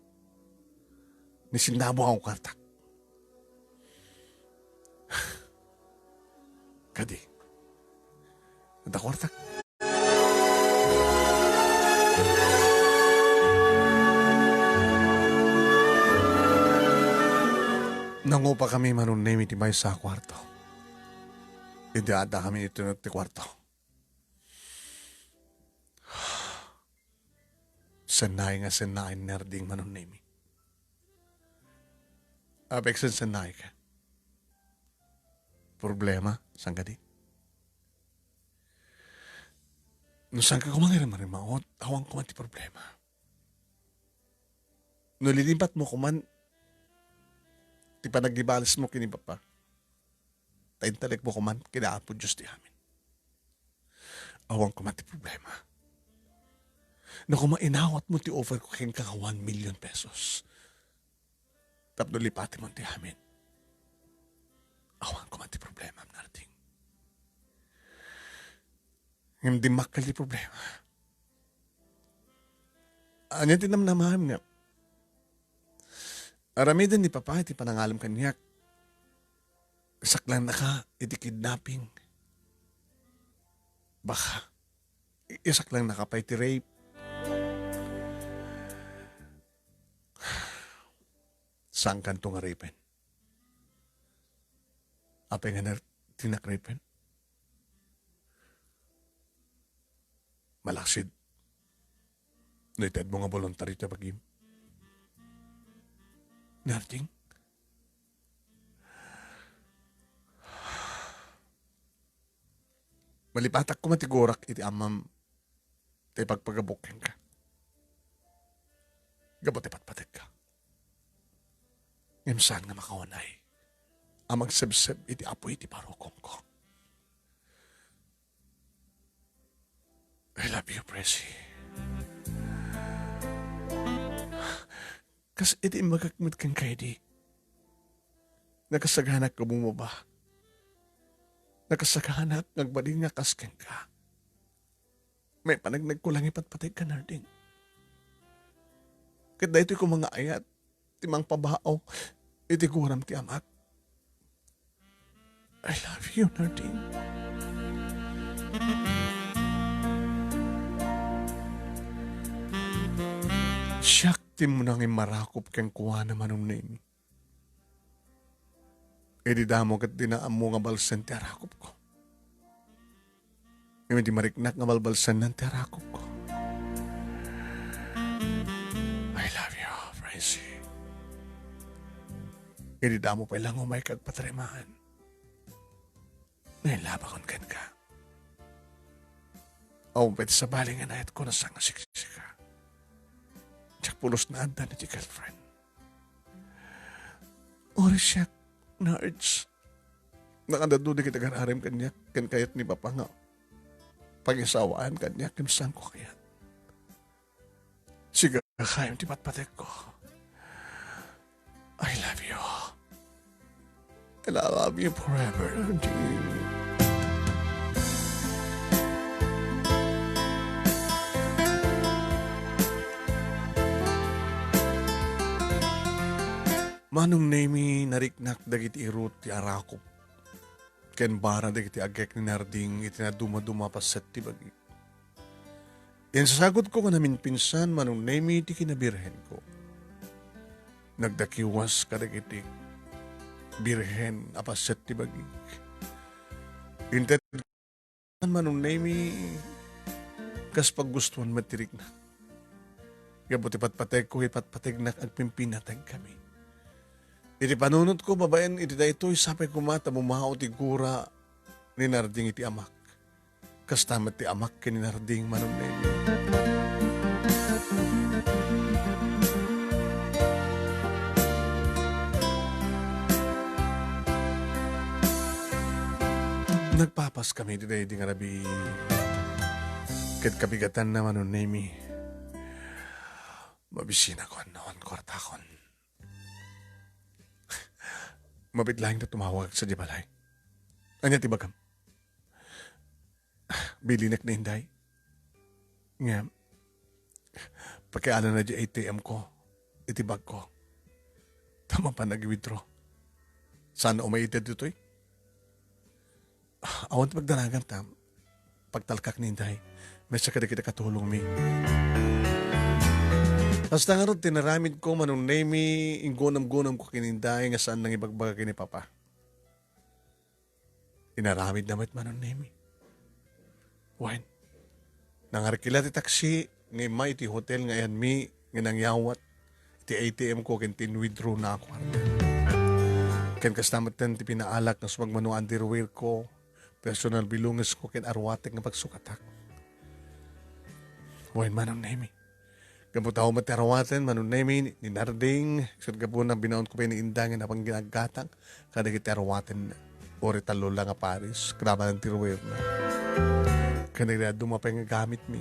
Ni sinabuak ti kuartak. Kadi, adda kuartak. Nangupakami, Manong Nemi, iti maysa a kuarto. Idi addakami iti, iti kuarto. Sennay nga sennay ni Narding, Manong Nemi. Apay nga sennayka? Problema, saan kadi? No saanka koma nga rimarimaot, awan koma ti problema. No lilipat mo kuman ti panagibalismo ken ni Papa, ta intalek mo kuman ken Apo Dios ti amin. Awan koma ti problema. No koma inawat mo ti offer ko kenka nga one million pesos, tapno lipatem ti amin. Awan koma ti problema, Narding. Ngem dimmakkel ti problema. Ania ti namnamaem nga aramiden ni Papa iti panangalem kaniak? Isaklangna ka iti kidnapping. Baka, i-, isaklangna ka pay iti rape. Saan kanto nga rapen? Apay nga ner-, ti nakrapen? Malaksid no itedmo nga boluntario ti bagim. Narding? Malipatak koma ti gurak iti amam ta ipagpagabok kenka. Gapu ti patpategka. Ngem saan nga makaunay a magsebseb iti apuy ti parukongko. I love you, Presi. Kas iti imbagak met kenka idi, nakasaganak nga bumaba. Nakasaganak nga agbalin nga kas kenka. Maipanag nagkulang ipatpategka, Narding. Ket daytoy koma nga ayat ti mangpabao iti guram ti amak. I love you, Narding. Siak ti umuna nga immarakop kenkuana, Manong Nemi. Idi damo ket dina ammo nga balsen ti arakopko. Ngem idi mariknak nga balbalsennan ti arakopko. I love you, Francie. Idi damo pay la nga umay ka agpatarimaan, nailabakon kenka. Awan pay ti sabali nga nayatko no saan nga siksika. Diak pulos naaddan iti girlfriend. Uray siak, Nards. Nakadadu dagiti agar-arem kaniak ken kayat ni Papa nga pagisawaan kaniak ken saanko kayat. Sika kayam ti patpatekko. I love you. And I love you forever, Narding. Manong Nemi, nariknak dagiti irut ti arakop ken bara dagiti agek ni Narding iti nadumaduma a paset ti bagi. Insasagutko nga naminpinsan, Manong Nemi, ti kinabirhenko. Nagdakiwas kadagiti birhen a paset ti bagik. Inted Manong Nemi, kas paggustuan met ti riknak. Gapu ti patpategko, ipatpategnak agpimpinateg kami. Iti panunotko, babaen iti daytoy, sapay koma ta bumao ti gura ni Narding iti amak. Kasta met ti amak ken ni Narding, Manong Nemi. Nagpapas kami iti daydi nga rabii. Ket kabigatanna, Manong Nemi, mabisinakon awan kuartakon. Mabit laeng ta tumawagak sadiay balay. Ania ti bagam? Bilinek ni Inday. Ngem, pakianana di A T M ko iti bagko. Ta mapan ag-withdraw. Saan umay ited ditoy? Awan ti pagdanagan ta pagtalkak ni Inday. Maysa kadagiti katulongmi. Kasta ngarud ti inaramidko, Manong Nemi, inggunam-gunamko ken Inday nga saan nangibagbaga ken ni Papa. Inaramidna met, Manong Nemi. Wen, nangarkila ti taksi nga immay iti hotel nga ayanmi nga nangyawat iti A T M ko ken ti in-withdraw na a kuarta. Ken kasta metten ti pinaalak nga sumagmamano underwear ko, personal belongings ko ken aruatek nga pagsukatak. Wen, Manong Nemi, Gapu ta met ti arawaten, Manong Nemi, ni Narding, ket gapuna binaonko pay ni Inda nga napan ginaggatang kadagiti arawaten, uri tallo la nga pares, kadaman ti ruwerna. Kadagiti dadduma pay nga gamitmi.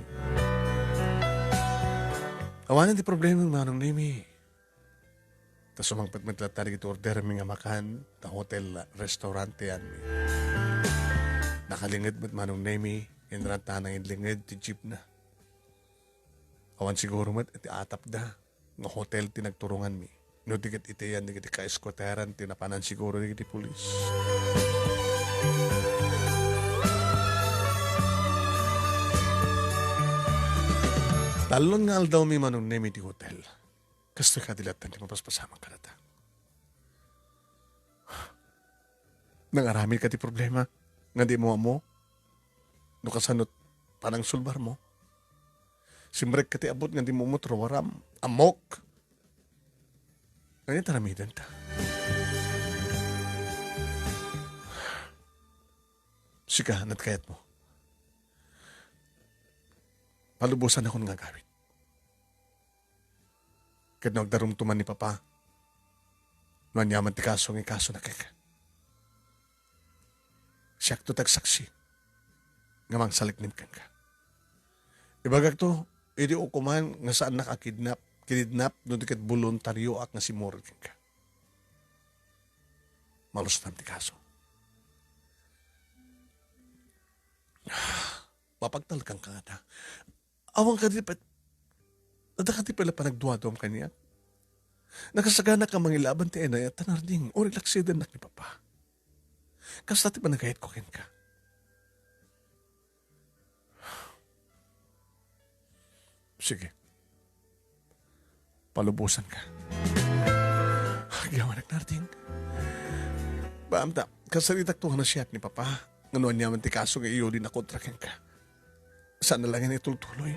Awanen ti problema, Manong Nemi. Ta sumangpet met latta dagiti ordermi nga makan ta hotel, restaurant ti yaanmi. Nakalinged met Manong Nemi, inranta nanginlinged ti jeepna. Awan siguro met iti atapda nga hotel ti nagturonganmi. No di ket iti yan dagiti ka-eskorteran ti napanan siguro dagiti pulis. Tallon nga aldawmi Manong Nemi ti hotel. Kastoy kadi latta ti mapaspasamak kadata. Nangaramid ka ti problema nga di mo ammo no kasano panangsulbarmo. Simrek ka ti abut nga di mo umutro waram. Ammok! Ania ti aramidenta? Sika, ania ti kayatmo? Palubosanakon nga agawid. Ket no agdarumto man ni Papa, no aniaman ti kaso nga ikasona kenka, siakto ti agsaksi nga mangsaliknib kenka. Ibagakto iti ukuman nga saannak a kidnap, kinidnap no di ket boluntarioak nga simmured kenka. Malustam ti kaso. Mapagtalkanka ngata. Awan kadi pay, adda kadi pay la panagduaduam kaniak? Nakasaganak a mangilaban ti inayat ta Narding, o relaksidennak ni Papa. Kasta ti panagayatko kenka. Sige. Palubosanka. Agyawanak, Narding. Baamta, kasaritakto nga nasiak ni Papa. Nga no aniaman ti kaso nga iyulina kontra kenka, saan na lang nga itultuloy.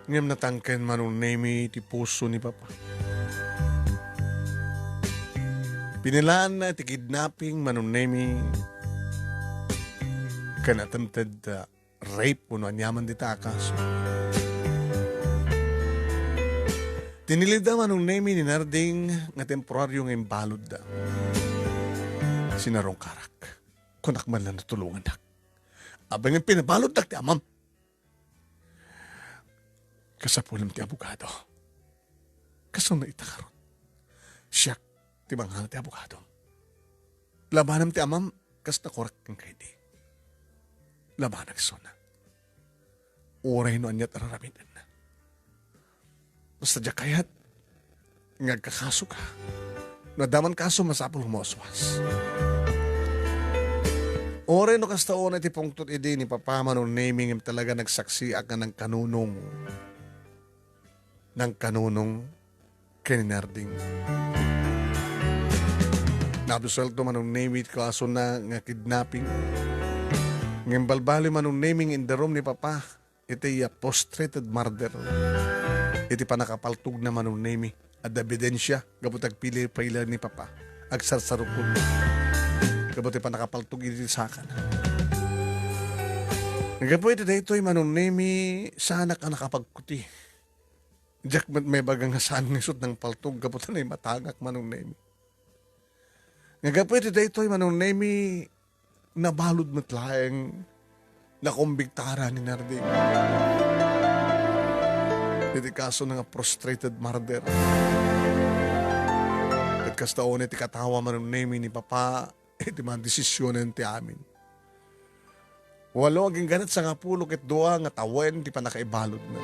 Ngem natangken Manong Nemi ti puso ni Papa. Pinelaanna ti kidnapping Manong Nemi ken attempted, uh, rape wenno aniaman dita a kaso. Tinilida Manong Nemi ni Narding nga temporario nga imbaludda. Sinarungkarak. Kunak man lang natulongannak. Apay nga pinabaludnak ti amam. Kasapulem ti abogado. Kasano ita karon? Siak ti mangngana ti abogado. Labanem ti amam kas nakurak kenka idi. Labanak isuna. Uray no aniat araramidenna. Basta diak kayat nga agkakasoka. No adda man kaso, masapul nga mauswas. Uray no kasta unay ti pungtot idi ni Papa Manong Nemi ngem talaga nagsaksiak nga nangkanunong. Nangkanunong ken ni Narding. Naabsuelto Manong Nemi ti kasona nga kidnapping. Ngem balbaliw Manong Nemi nga indarum ni Papa iti, ah, frustrated murder. Iti pannakapaltogna Manong Nemi, adda ebidensia gapu ti agpili-pili ni Papa. Agsarsarukod gapu ti pannakapaltog iti sakana. Gapu iti daytoy Manong Nemi, saanak a nakapagkuti. Diak met maibaga nga saan nga isut' nangpaltog gapu ta naimatangak Manong Nemi. Nga gapu iti daytoy Manong Nemi, nabalud met laeng nakumbiktaran ni Narding iti kasona nga frustrated murder. Ket kasta unay ti katawa Manong Nemi ni Papa iti mandesisionen ti amin. Walo agingga ket sangapulo ket dua nga tawen ti pannakaibaludna.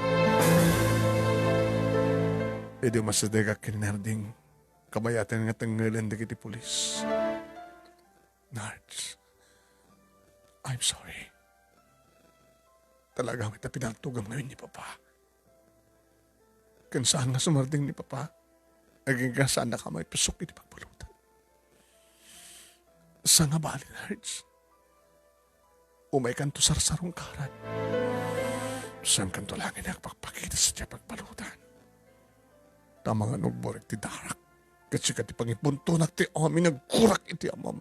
Idi umasidegak ken ni Narding, kabayaten nga tengngelen dagiti pulis. Nards, I'm sorry. Talaga met a pinaltogam ngamin ni Papa. Ken saan nga sumardeng ni Papa, agingga saannaka a maipusok iti pagbaludan. Sangabali, Nards. Umaykanto sarsarungkaran. Saankanto laeng nga agpakpakita sadiay pagbaludan. Ta mangan-ugbor iti darak. Ket sika ti pangipuntonak ti amin a gurak iti amam.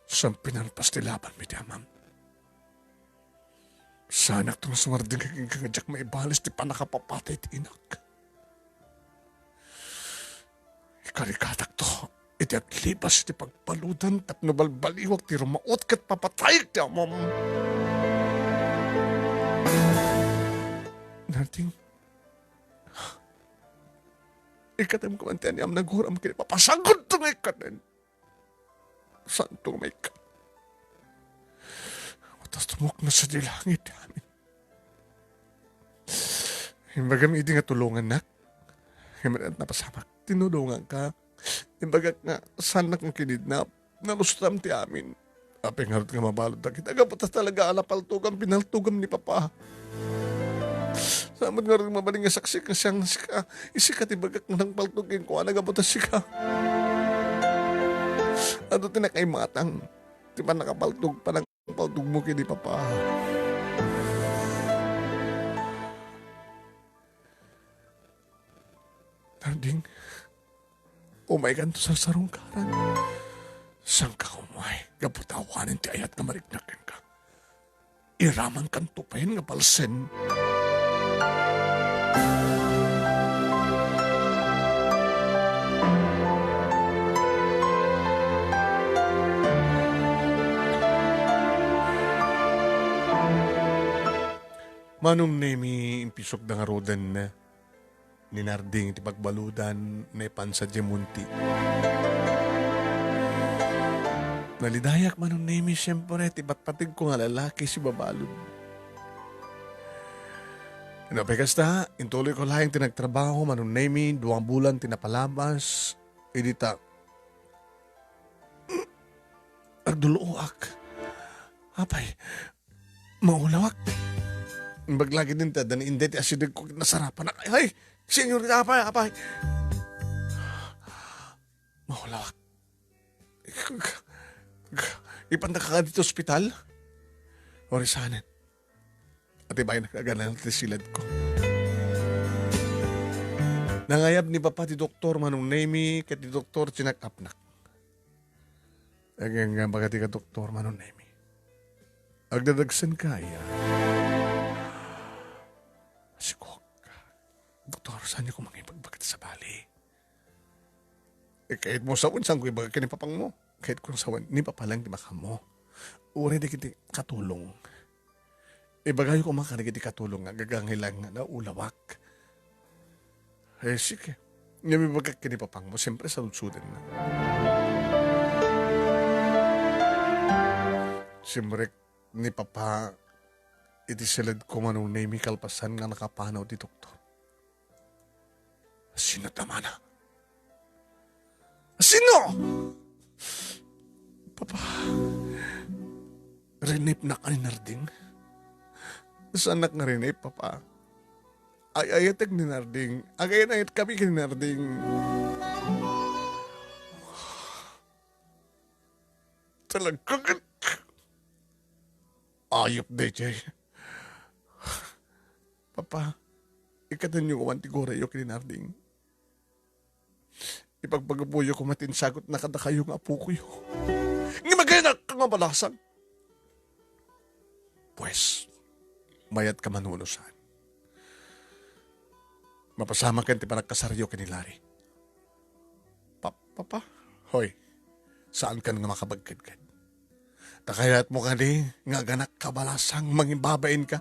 Saan pinarpas ti labanmi iti amam. Saanakto nga sumardeng kenka nga diak maibales ti pannakapapatay ti inak. Ikarikatakto iti aglibas iti pagbaludan tapno balbaliwak ti rumaot ket papatayek ti amam. Narding, ikkatem koma ti aniam nga guram ken ni Papa. Saanto nga ikkaten. Saanto nga maikkat. Awatas tumukna sadiay langit ti amin. Imbagam idi nga tulongannak. Ngem napasamak. Tinulonganka. Imbagak nga saannak nga kinidnap. Nalustam ti amin. Apay ngarud nga mabalud dagita? Gapu ta talaga a napaltogam, pinaltogam ni Papa. Saan met ngarud mabalin nga saksi nga siak nga sika? Isika ti bagak nga nangpaltog kenkuana gapu ta sika. Adu ti nakaimatang ti pannakapaltog, pannakapaltogmo ken ni Papa. Narding, umaykanto sarsarungkaran. Saanka umay gapu ta awanen ti ayat nga mariknak kenka. Iramankanto pay nga palsen. Manong Nemi, impisokda ngaruden ni Narding iti pagbaludan, naipan sadiay munti. Nalidayak, Manong Nemi, siempre, ti patpategko nga lalaki sibabalud. No apay kasta, intuloyko laeng ti nagtrabaho, Manong Nemi, dua bulan ti napalabas, idi ta, agduluoak. Apay, maulawak. Imbag laeng dita, adda ni Inday ti asidegko, nasarapanak. Ay, ay, senyorita, apay, apay. Maulawak. Ipannaka dita ospital? Uray saanen. Atibayen, agananak ti siledko. Nangayab ni Papa ti doktor, Manong Nemi, ket ti doktor, chinak-apnak. Agingga baga ti kadoktor, Manong Nemi. Agdadagsenka aya? Sikok. Doktor, saanyo koma nga ibagbaga ti sabali? Eh, kayatmo sawen, saanko ibaga ken ni Papangmo? Kayatko sawen, ni Papa lang ti makammo. Uray dagiti katulong. Ibagayo koma kadagiti katulong nga agagangay laeng nga naulawak. Eh, sige. Ngem ibagak ken ni Papangmo, siyempre, saludsodenna. Simrek ni Papa iti siledko, Manong Nemi, kalpasan nga nakapanaw ti doktor. Sino ti amana? Sino? Papa, rinipnak a ni Narding? Saannak nga rinip, Papa. Ay-ayatek ni Narding. Agayan-ayatkami ken ni Narding. Talaga ket ayup daytoy. Papa, ikkatenyo koma ti gurayyo ken ni Narding. Ipagpagapuyo koma ti insagutna kadakayo nga apokoyo. Ngem agayanak nga balasang. Pues, mayatka man wenno saan? Mapasamaken ti panagkasaryo ken ni Larry. Pa-, Papa? Hoy, saankan nga makabagkedked. Ta kayatmo kadi nga aganakka balasang, mangibabainka.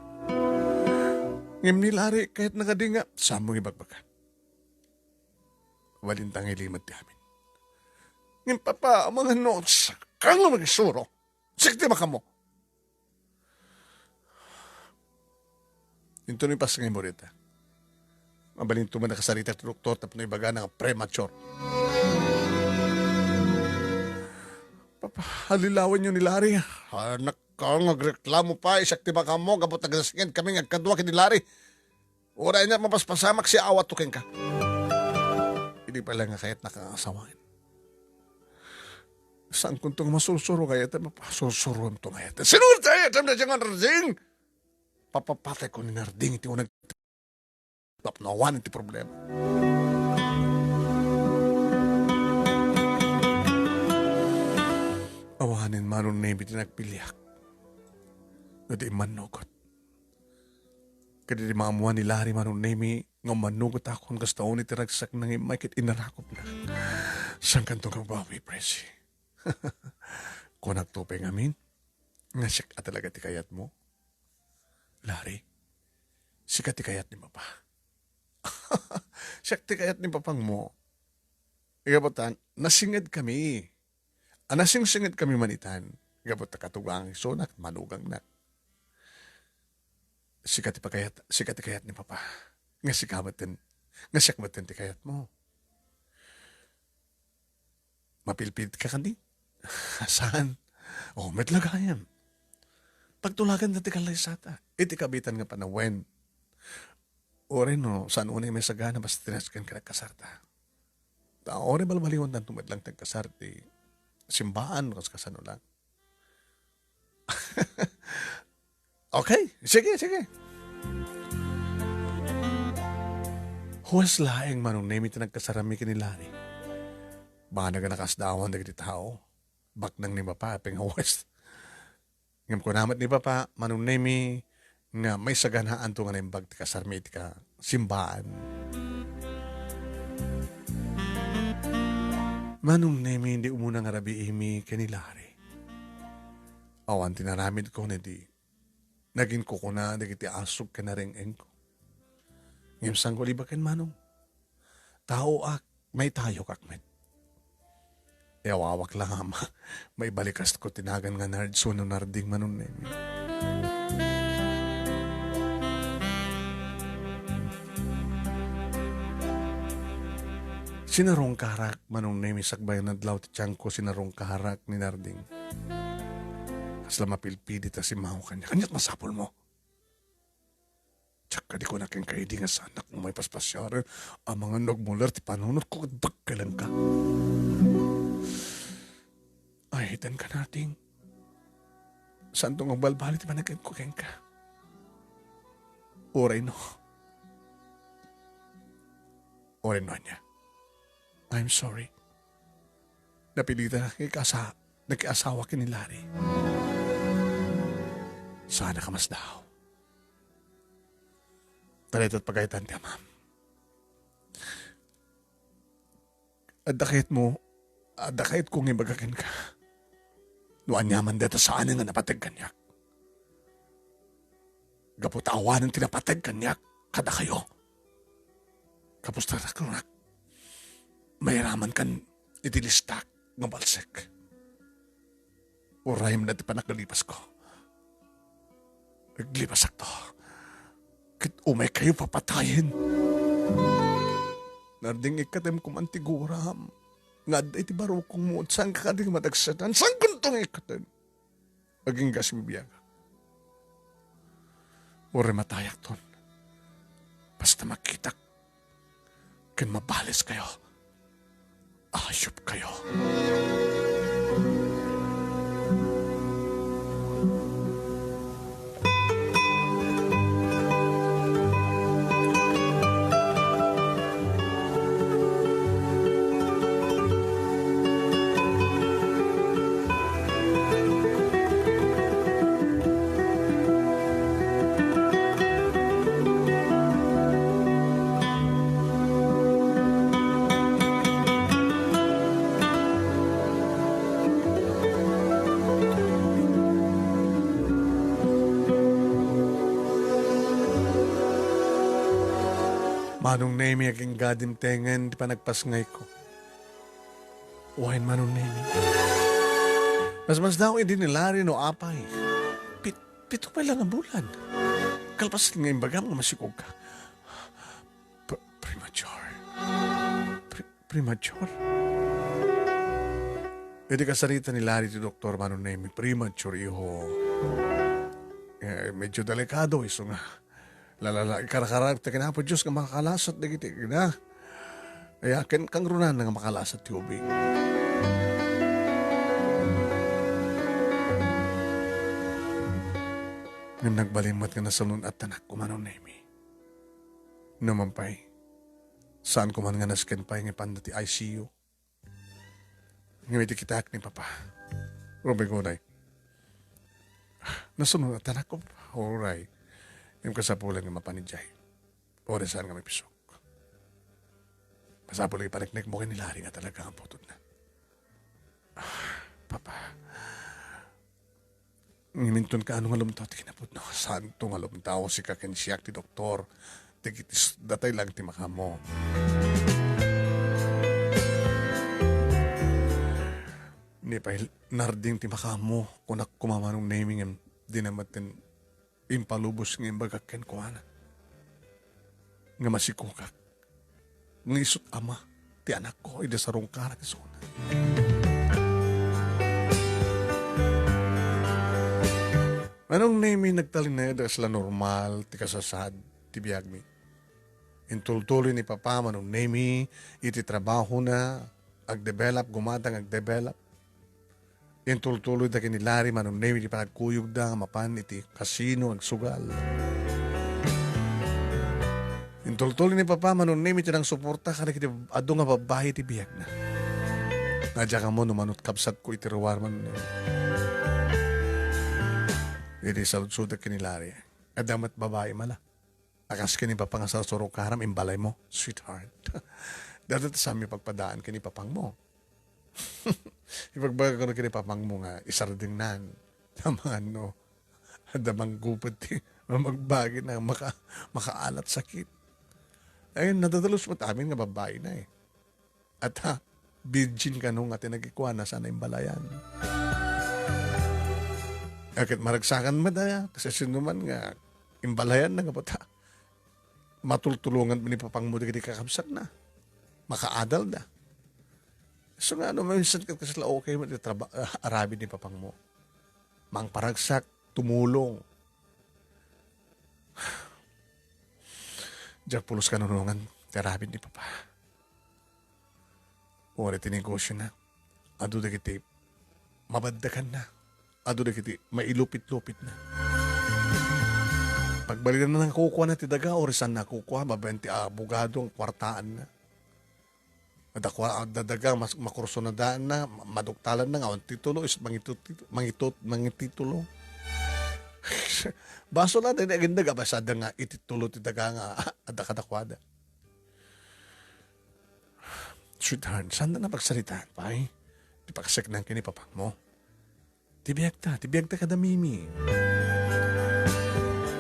Ngem ni Larry, kayatna kadi nga saanmo nga ibagbaga. Mabalinta nga ilimed ti amin. Ngem, Papa, amangan no, saanka nga magisuro. Siak ti makammo. Intono ipasngaymo dita. Mabalinto man nakasarita ti doktor tapno ibagana nga premature. Papa, allilawenyo ni Larry. Anak ko, nga agreklamo pay, siak ti makammo, gapu ta agnasngedkami nga agkadua ken ni Larry. Uray ania, mapaspasamak, siawatto kenka. Idi pay laeng nga kayatnaka nga asawaen. Saankonto nga masursuro nga ayatem, Papa. Sursuroemto nga ayatem. Sino ti ayatem daydiay nga Narding? Papapatayko ni Narding iti uneg tapno awanen ti problema. Nen Manong Nemi ti nagpiliak. No di immannugot. Ket idi maammuan ni Larry, Manong Nemi, nga ummannugotakon kasta unay ti ragsakna nga immay ket inarakopna. Saankanto nga agbawi, Presi? Kunak to pay ngamin, nga siak a talaga ti kayatmo. Larry, sika ti kayat ni Papa. Siak ti kayat ni Papangmo. Ikaw ta, nasinged kami. A, nasingsinged kami man itan, gapu ta katugang isunak, manugangnak. Sika ti pakayat, sika ti kayat ni Papa. Nga sika metten, nga siak metten ti kayatmo. Mapilpilit ka kadi? Saan? O, met la gayam. Pagtulagan ta ti kallaysata. Iti kabitan nga panawen. Uray no, saan unay maisagana basta ti nasken ken agkasarta. Ta, uray balbaliwantan to met lang ti agkasar ti simbaan, kas-, kasano lang. Okay, sige, sige. Huwes laeng, Manong Nemi, ti nagkasarami ken ni Larry. Banag a nakasdaawan dagiti tao. Baknang ni Papa, apay nga huwes. Ngem kuna met ni Papa, Manong Nemi, nga maisaganaanto nga naimbag ti kasarmi iti kasimbaan. Manong Nemi, di umuna nga rabiimi ken ni Larry. Awan ti naramidko, ne di naginkukuna dagiti asok ken nareng-engko. Ngem sangko libaken, Manong. Taoak, maitayokak met. Yawawak la nga ma-, maibalikastko ti nagan nga Nards wenno Narding, Manong Nemi. Sinarungkarak, Manong Nemi, sakbay nga nadlaw ti tiangko, sinarungkarak ni Narding. Kasla mapilpilit a simmaw kaniak. Ania't masapulmo? Diak kadi kuna kenka idi nga saanak nga maipaspasiaren amangan no agmuler ti panunotko ket dakkelenka. Ay, itan ka, Narding. Saanto nga agbalbaliw ti panagkenko kenka. Uray no. Uray no ania. I'm sorry. Napilitan nga ikasa-, nakiasawa ken ni Larry. Saanak a masdaaw. Ta daytoy pagayatan ti amam. Adda kayatmo, adda kayatko nga ibaga kenka. No aniaman dayta saanen nga napateg kaniak. Gapu ta awanen ti napateg kaniak kadakayo. Kapusta, kunak, mairamankan iti listak nga balsek. Urayem na ti pannakalipasko. Aglipasakto. Ket umaykayo papatayen. Narding, ikkatem koman ti guram nga adda iti barukongmo, saanka kadi nga madagsetan? Saankonto nga ikkatem? Agingga a sibibiagak. Uray matayakton. Basta makitak ken mabaleskayo. Ayupkayo. Manong Nemi, agingga dimtengen ti panagpasngayko. Wen, Manong Nemi. Masmasdaaw idi ni Larry no apay. Pit-, pito pay la nga bulan. Kalpasan nga imbagam nga masikog ka. Pre-, premature. Pre-, premature? Idi kasarita ni Larry ti doktor, Manong Nemi, premature, iho. Eh, medyo delikado, isu nga. Lalala, ikarakararag ta ken Apo Dios nga makakalasat dagiti agina. Aya ken kangrunana nga makalasat ti ubing. Ngem nagbalin met nga nasalun-at ti anakko, Manong Nemi. Numan pay, saanko man nga nasken pay nga ipanda ti I C U. Ngem idi kitaek ni Papa, Rumigunay. Nasuno, anak ko, uray. Ngem kasapulan nga mapan idiay. Uray saan nga maibsok. Masapul nga ipaneknekmo ken ni Larry nga talaga ang putodna. Ah, Papa, ngem inton kaano nga lumtaw ti kinapudno, saanto nga lumtaw, sika ken siak ti doktor. Dagiti s-, datay lang ti makaammo. Ni pay Narding ti makaammo, kunak koma Manong Nemi ngem dina met impalubos nga imbagak kenkuana nga masikogak nga isut' ama ti anakko idi sarungkarak isuna. Manong Nemi, nagtalinaed a kasla normal ti kasasaad ti biagmi. Intultuloy ni Papa Manong Nemi iti trabahona, agdevelop, gumatang agdevelop. Intultuloyda ken ni Larry Manong Nemi ti panagkuyogda nga mapan iti kasino agsugal. Intultuloy ni Papa Manong Nemi ti nangsuporta kadagiti adu nga babbai iti biagna. Nga diak ammo no manut kabsatko iti ruar Manong Nemi. Idi saludsodek ken ni Larry, adda met babai mala. A kas ken ni Papa nga sarsurukaram, imbalaymo, sweetheart. Dayta ti saanmi pagpadaan ken ni Papangmo. Ibagbaga ko ken ni Papangmo nga isardengnan. Taman no, adda manggupet ti mamagbagina, maka-, makaalat sakit. Ay, nadadalos met amin nga babbai na eh. At ha, virgin kano nga ti nagikuana, saan a imbalayan. Ket maragsakan met aya, kasinoman nga imbalayan na nga bata. Matultulongan ni Papangmo dagiti kakabsatna. Makaadalda. So nga, no, minsan ket kasla okay met ti traba-, ah, aramid ni Papangmo. Mangparagsak, tumulong. Diak pulos kanunongan ti aramid ni Papa. Uray ti negosiona, adu dagiti mabaddakanna, adu dagiti mailupit-lupitna. Pagbalinan na nga kukuana ti daga, uray saan na kukua, babaen ti abogado nga kuartaanna. Adda kua-, adda daga, mas-, makursunadaanna, ma-, maduktalanna nga awan titulo, is mangitut-, mangitut-, mangititulo. Basol a, daydi agindeg, a, basta adda nga ititulo ti daga nga adda kadakuada. Sweetheart, saan ta napagsaritaan pay ti pakaseknang ken ni Papangmo? Ti biagta, ti biagta kada Mimi.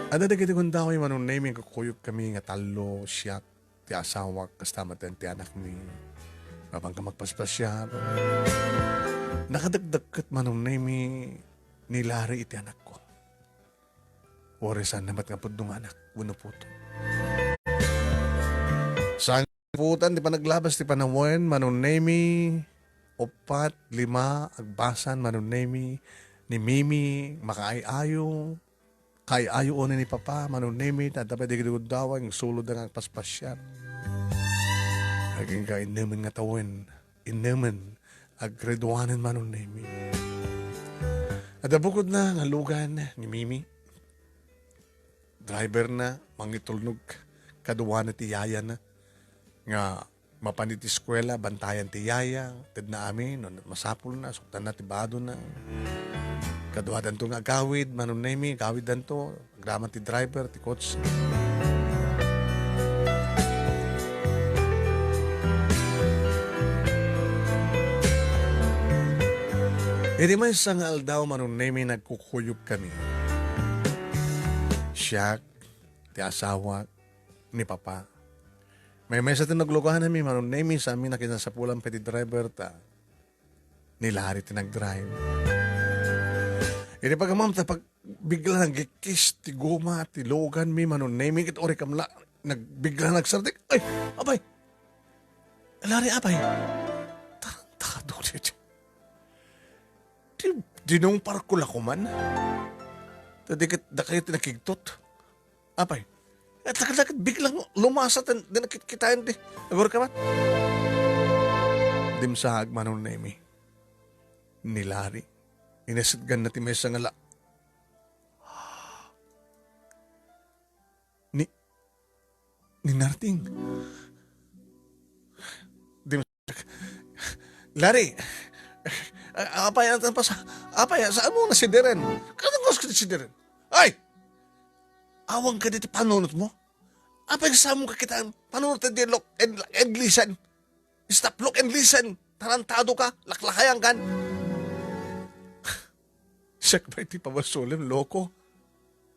Adda dagiti gundaway Manong Nemi, kukuyog kami nga tallo, siak, ti asawak, kasta met ti anakmi. Mapanka magpaspasiar. Nakadakdakket Manong Nemi ni Larry iti anakko. Uray saan na met nga pudno nga anak wenno putot. Saan nga puotan ti panaglabas ti panawen, Manong Nemi, uppat, lima, agbasan, Manong Nemi, ni Mimi, makaay-ayo, kaay-ayo unay ni Papa, Manong Nemi, ta adda pay dagiti gundaway nga agsulodda nga agpaspasiar. Agingga innemen nga tawen, innemen, agreduanen Manong Nemi. Adda bukodna nga lugan ni Mimi. Driver na, mangitulnog kaduana ti yayana nga mapan iti eskuela, bantayan ti yaya, tedna amin, no masapulna, suktanna ti badona. Kaduadanto nga agawid, Manong Nemi, agawiddanto, agraman ti driver, ti kotse. Iti maysa nga aldaw, Manong Nemi, nagkukuyog kami. Siak, ti asawak, ni Papa. Maymaysa ti naglugananmi, Manong Nemi, saanmi a kinasapulan pay ti driver ta ni Larry ti nagdrive. Iti pagammam ta pag-, bigla nagikis ti goma ti luganmi, Manong Nemi, ket uray kam la, nag-, bigla nagsardeng. Ay, apay! Larry, apay! Tarantado daytoy. Di, dinungparko la koman. Ta di ket dakayo ti nakigtot. Apay, et laket-laket biglang lumasat, di nakitkitaen ti agurkaman. Dimsaag Manong Nemi ni Larry. Inasitganna ti maysa nga la-, ni, ni Narding. Dim-, Larry! A-, apay, a-, apay, sa-, apay, saan mo na sidiren? Kanang gusto ko sidiren? Ay! Awan ka diti panunot mo? Apay, saan mo kakita? Panunot di look and, and listen. Stop, look and listen. Tarantado ka, laklakayan kan. Siak pay ti pabasolem, loko.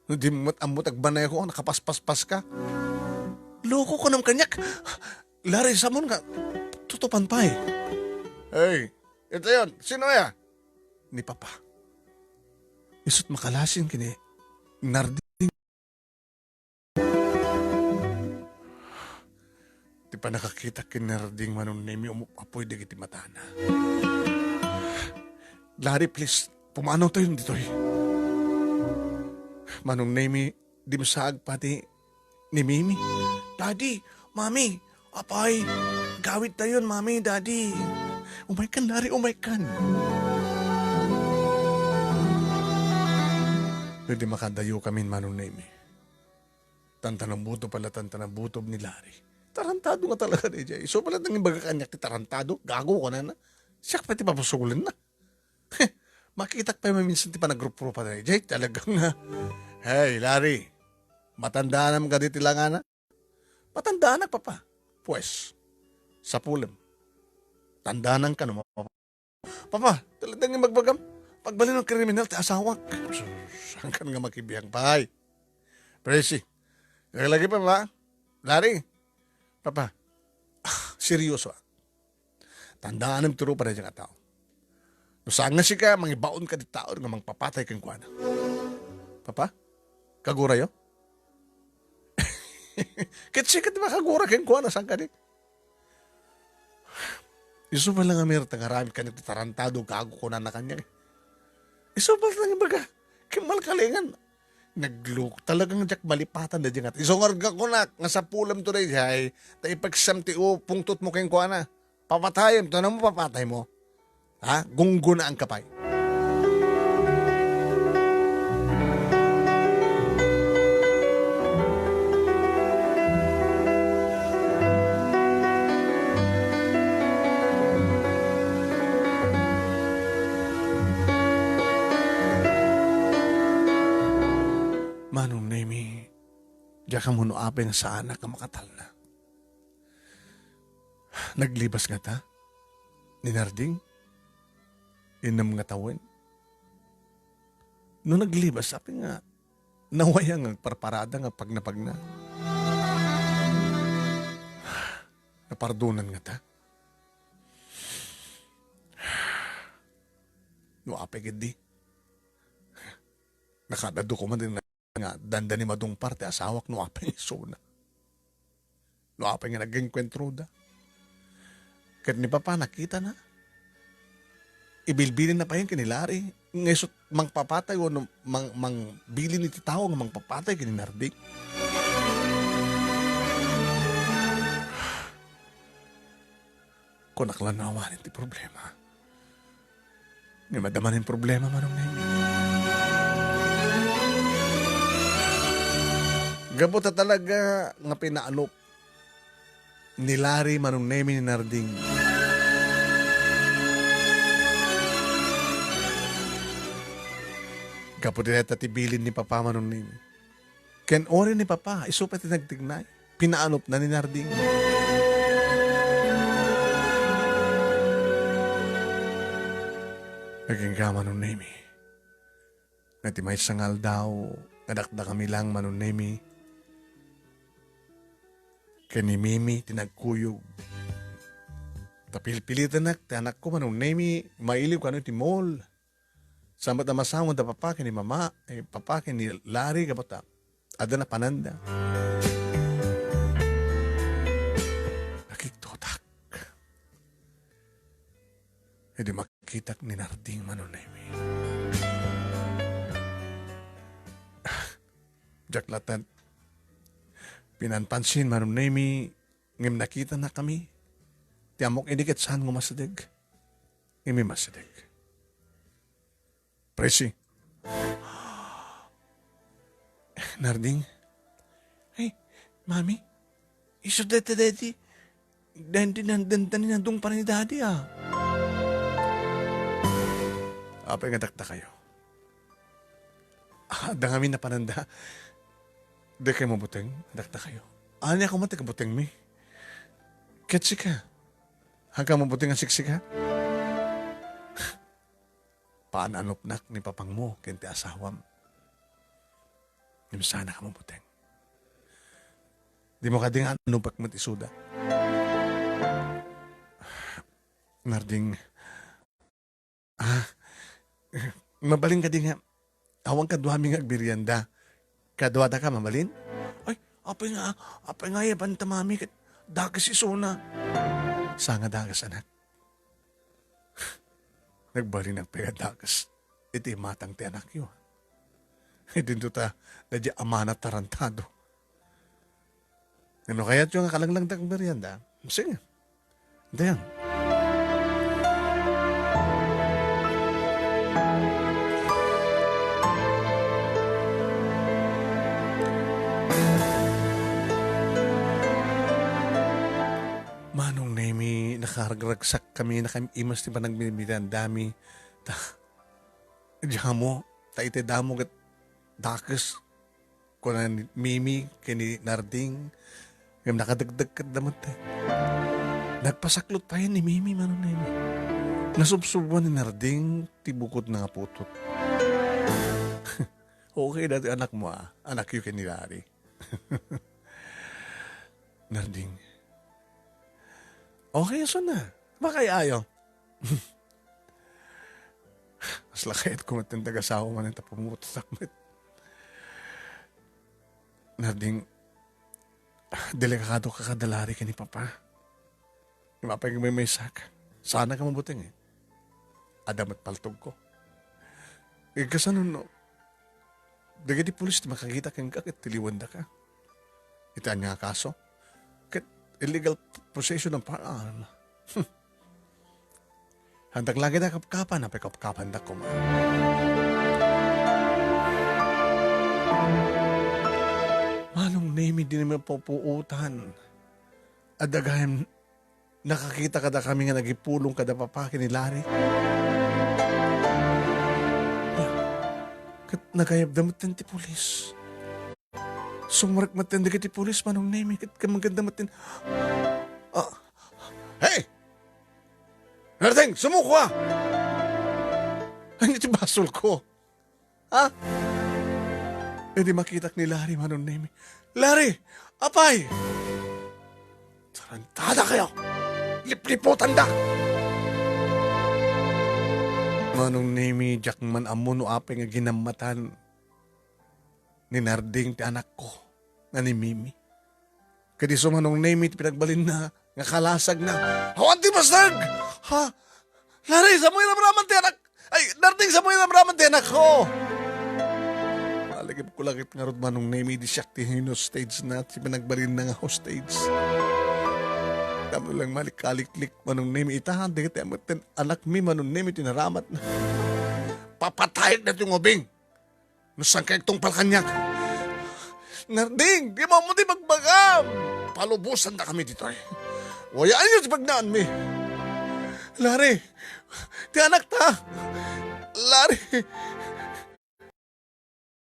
No di met ammo ti agmaneho, nakapaspaspas ka. Loko ka nam kaniak. Larry, samon nga, tutupan pay. Hey, ito yun. Sino ya? Ni Papa. Isut makalasin kini Narding. Ti panakakitak ken ni Narding, Manong Nemi, umup-apoy dagiti matana. Larry, please, pumanaw tayo ditoy. Manong Nemi, dimsaag pati ni Mimi. Daddy, Mami, apay, gawid tayon, Mami, Daddy. Umaykan, Larry, umaykan. Pwede makadayo kami, Manong Nemi. Tantanabutob pala, tantanabutob ni Larry. Tarantado nga talaga ni Jay. So, pala nang ibaga kaniak ti tarantado, gago ka na na. Siak pay ti papasolen na. Makitak pay maminsan ti panagrup-rupa ni Jay. Talagang, ah, hey, Larry, matandaanam ka diti langana? Matandaanak, Papa. Pues, sapulem. Tandaananka no mapa-, Papa, talaga nga magbagam. Pagbalin ng kriminal ti asawak. Saan ka nga makibiang pay? Presi. Lagi-lagi, Papa. Larry. Papa. Ah, seryoso, ah. Tandaanem ti rupa dayta nga tao. No saan nga sika, mangibaon ka di tao nga mangpapatay kenkuana. Papa, kagurayo? Ket sika ti makagura kenkuana, saan kadi? Isu pala nga mayat nga aramid kaniak ti tarantado, gago, kunana kaniak. Isu pala nga ibaga, ken malkalingan. Nagluk-, talagang diak malipatan daydi nga. Isu nga kunak, nga sapulem to daydiay, ta ipagsam ti u-, pungtot mo kenkuana. Papatayem, to na mo papatay mo. Ha? Gungguna ang kapay. Manong Nemi, diak ammo no apay nga saanak nga makatalna. Naglibas ngata ni Narding? Innem nga tawen? No naglibas, apay nga nawayang nga agparparada nga pagnapagna? Napardonan ngata? No apay ketdi? Nakadado koma din nga, danda ni Madungpar ti asawak no apay nga isuna. No apay nga nag-engkuentro da. Ket ni Papa nakita na. Ibilbilin na payen ken ni Larry. Nga isut mangpapatay wenno mang-, mangbilin iti tao nga mangpapatay ken ni Narding. Kunak la no awanen ti problema. Nga madama nin problema, Manong Nemi. Gapu ta talaga nga pinaanop ni Larry, Manong Nemi, ni Narding. Gapu dayta ti bilin ni Papa, Manong Nemi. Ken uri ni Papa, isu pay ti nagtignay. Pinaanopna ni Narding. Agingga, Manong Nemi. Nga ti maysa nga aldaw, nga dakdakami lang, Manong Nemi. Ken ni Mimi ti nagkuyog. Ta pilpilitenak ti anakko, Manong Nemi, mailiw kano iti mall. Sa met a masango da Papa ken ni Mama, eh, Papa ken ni Larry, gapu ta adda napananda. Nakigtotak. Idi makitak ni Narding, Manong Nemi. Diak latta pinanpansin, Manong Nemi, ngem nakitanakami. Ti ammok idi ket saan nga umasideg. Ngem umasideg. Presi. Narding? Ay, Mami, isu dayta daydi. Daydi nan-, daydi ni Nandung para ni Daddy, ah. Apay nga dakdakayo? Adda ngamin napananda. Dikay mabuteng, dakdakayo. Ania koma ti kabutengmi? Ket sika, haanka mabuteng a siksika? Paan anupnak ni papangmo ken ti asawam. Ngem saanka mabuteng. Dimo kadi nga anupek met isuda. Narding, ah, mabalin kadi nga awan kaduami nga agmerienda? Kaduadaka, mabalin? Ay, apay nga, apay nga ayaban ta, mami, ket dakes isuna. Saan nga dakes, anak? Nagbalinak pay a dakes iti imatang ti anakyo. Idinto ta, daydi amana tarantado. No kayatyo nga kalanglangtak merienda? Sige. Dayan. Manong Nemi, nakaragragsakkami, nakaimas ti panagmimeriendami. Ta, Damo, ta itay damo ket dakes, kuna ni Mimi ken ni Narding, ngem nakadekdek ket da met. Nagpasaklot payen ni Mimi, Manong Nemi. Nasubsuboan ni Narding ti bukodna nga putot. Okay daytoy anakmo, a. Anakyo ken ni Larry. Narding. Okay, isunna. Bakay ayo. Kasla kayatko met ti agasawam ta pumutotak met. Narding, delikadoka kada Larry ken ni Papa. Ngem apay nga maymaysak? Saanka mabuteng, e. Adda met paltogko. Kasano no dagiti pulis ti makakita kenka ket tiliwendaka iti ania a kaso? Ket illegal possession of firearm. Haandak la ketdi a kapkapan, apay kapkapandak koma. Manong Nemi, dina mapupuotan. Adda gayam nakakita kadakami nga nagipulong kada Papa ken ni Larry. Ket nagayabda metten ti pulis. Sumrek metten dagiti pulis, Manong Nemi, ket kammaganda metten. Ah, hey! Narding, sumuko a! Ania ti basolko? Ha? Idi makitak ni Larry, Manong Nemi. Larry! Apay! Tarantadakayo! Liplipotandak! Manong Nemi, diak man ammo no apay nga ginammatan ni Narding ti anakko nga ni Mimi. Ket isu, Manong Nemi, ti pinagbalinna nga kalasagna. Awan ti basag! Ha? Larry, samoy ramraman ti anak-, ay, Narding, samoy ramraman ti anakko! Nalagipko la ket ngarud, Manong Nemi, idi siak ti hin-hostage-na, ti pinagbalinna nga hostage. Tapno lang malikaliklik, Manong Nemi, ita, dagiti amet ti anakmi, Manong Nemi, ti naramatna. Papatayek daytoy nga ubing! No saanka agtungpal kaniak. Narding, dimo ammo ti bagbagam! Palubosandakami ditoy. Wayaanyo ti pagnaanmi. Larry, ti anakta! Larry!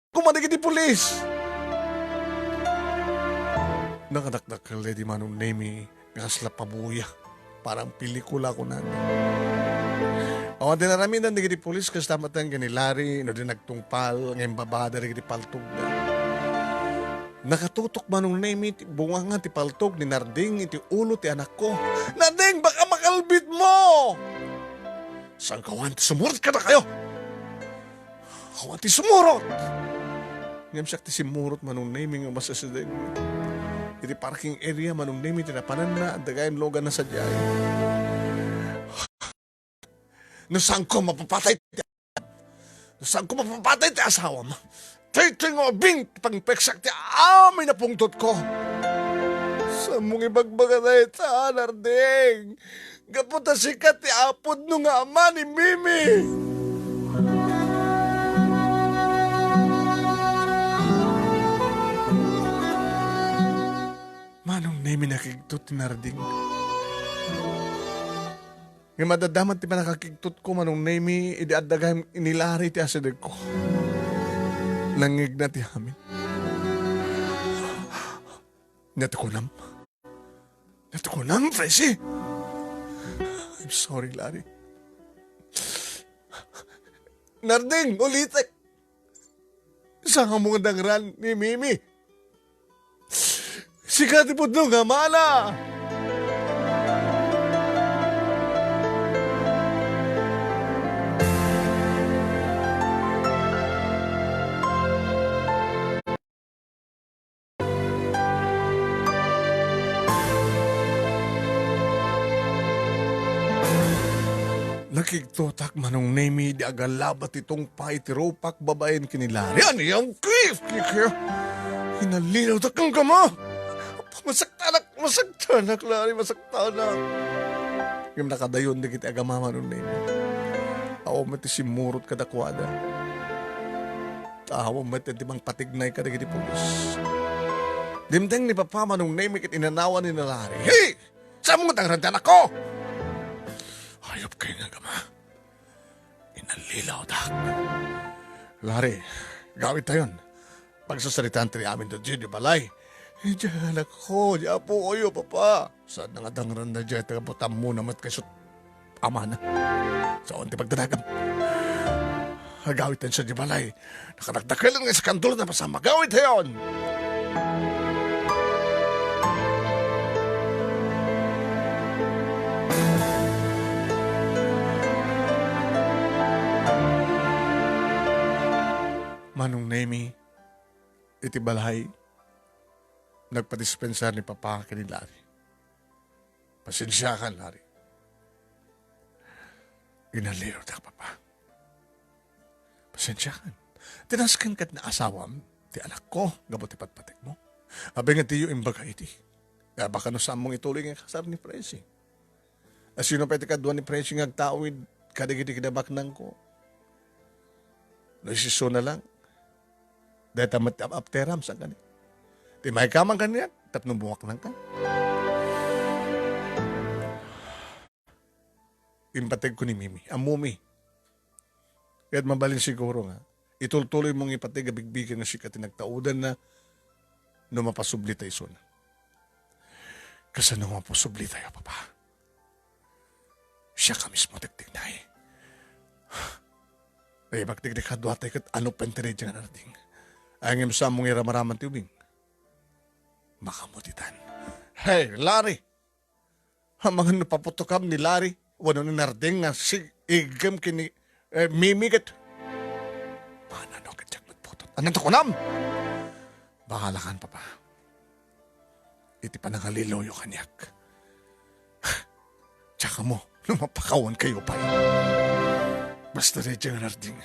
Koma dagiti pulis! Nakadakdakkel daydi Manong Nemi nga kasla pabuya. Parang pelikula, kunana. Awan ti naramidan dagiti pulis, kasta met ken ni Larry, no di nagtungpal nga imbabada dagiti paltogda. Nakatutok, Manong Nemi, ti bunganga ti paltog ni Narding iti ulo ti anakko. Narding, baka makalbitmo! Saanka awan ti sumurot kadakayo? Awan ti sumurot! Ngem siak ti simmurot, Manong Nemi, nga masasiden. Iti parking area, Manong Nemi, ti napananna, adda gayam luganna sadiay. No saanko mapapatay ti, no saanko mapapatay ti asawam, daytoy nga ubing ti pangpeksak ti amin a pungtotko. Saanmo nga ibagbaga dayta, Narding? Gapu ta sika ti apudno nga ama ni Mimi. Manong Nemi, nakigtot ti Narding. Ngem adda met ti pannakakigtotko, Manong Nemy, idi adda gayam ni Larry ti asidegko. Nangngegna ti amin. Ania ti kunam? Ania ti kunam, Presi? I'm sorry, Larry. Narding, ulitek. Saan mo nga dangran ni Mimi? Sika ti pudno nga amana! Nakigtotak, Manong Nemy, di agalabat ti tungpay ti rupak babaen ken ni Larry. Ania, kif, kif, kif. Inallilaw ta kenka, ma. Masaktanak, masaktanak, Larry, masaktanak. Ngem nakadayon dagiti agama, Manong Nemy. Awan met ti simmurot kadakuada. Awan met ti mangpatignay kadagiti pulis. Dimteng ni Papa, Manong Nemy, ket inanawan ni Larry. Hey! Saan mo nga dangran ti anakko? Hayop kayo nga agama. Inallilaw, dak. Larry, agawidtayon. Pagsasaritaan ti amin daydiay balay. Diay anakko, diay apoyo, Papa. Saan nga dangran daydiay, taga-butam mo na met kayo amana. Saan ti pagdadagam? Agawidtayon sadiay balay. Nakadakdakelen nga iskandalo ti napasamak. Agawidtayon! Manong Nemy, iti balay, nagpadispensar ni Papa ken ni Larry. Pasensiakan, Larry. Inallilaw ta, Papa. Pasensiakan. Tinasken ket ni asawam ti anakko gapu ti patpategmo. Apay nga diyo imbaga iti? Nga baka no saan mong ituloy nga kasar ni Presi. A, sino pay ti kadua ni Presi nga agtawid kadagiti kinabaknangko? No isisuna lang, dayta met ti ap-apteram, saan kani? Ti maikaman kaniak, tapno bumaknangka. Impategko ni Mimi. Ammomi. Ket mabalin siguro nga, itultuloy mo nga ipateg a bigbigen nga sika ti nagtaudanna no mapasubli ta isuna. Kasano nga mapasubli tayo, Papa? Siak a mismo ti agtignay. Ay, pagtiktik kaduatay ket ano pay ti daydiay nga Narding? Ay, ngem saan mo nga iramaraman ti ubing? Makamutitan. Hey, Larry! Amangan no paputokam ni Larry, wenno ni Narding nga si-, iggem ken ni, eh, Mimi ket. Manano ket diak met putot. Ania ti kunam? Bakalakan, Papa. Iti panangalilayo kaniak. Diak ammo no mapakawan kayo pay. Basta daydiay nga Narding.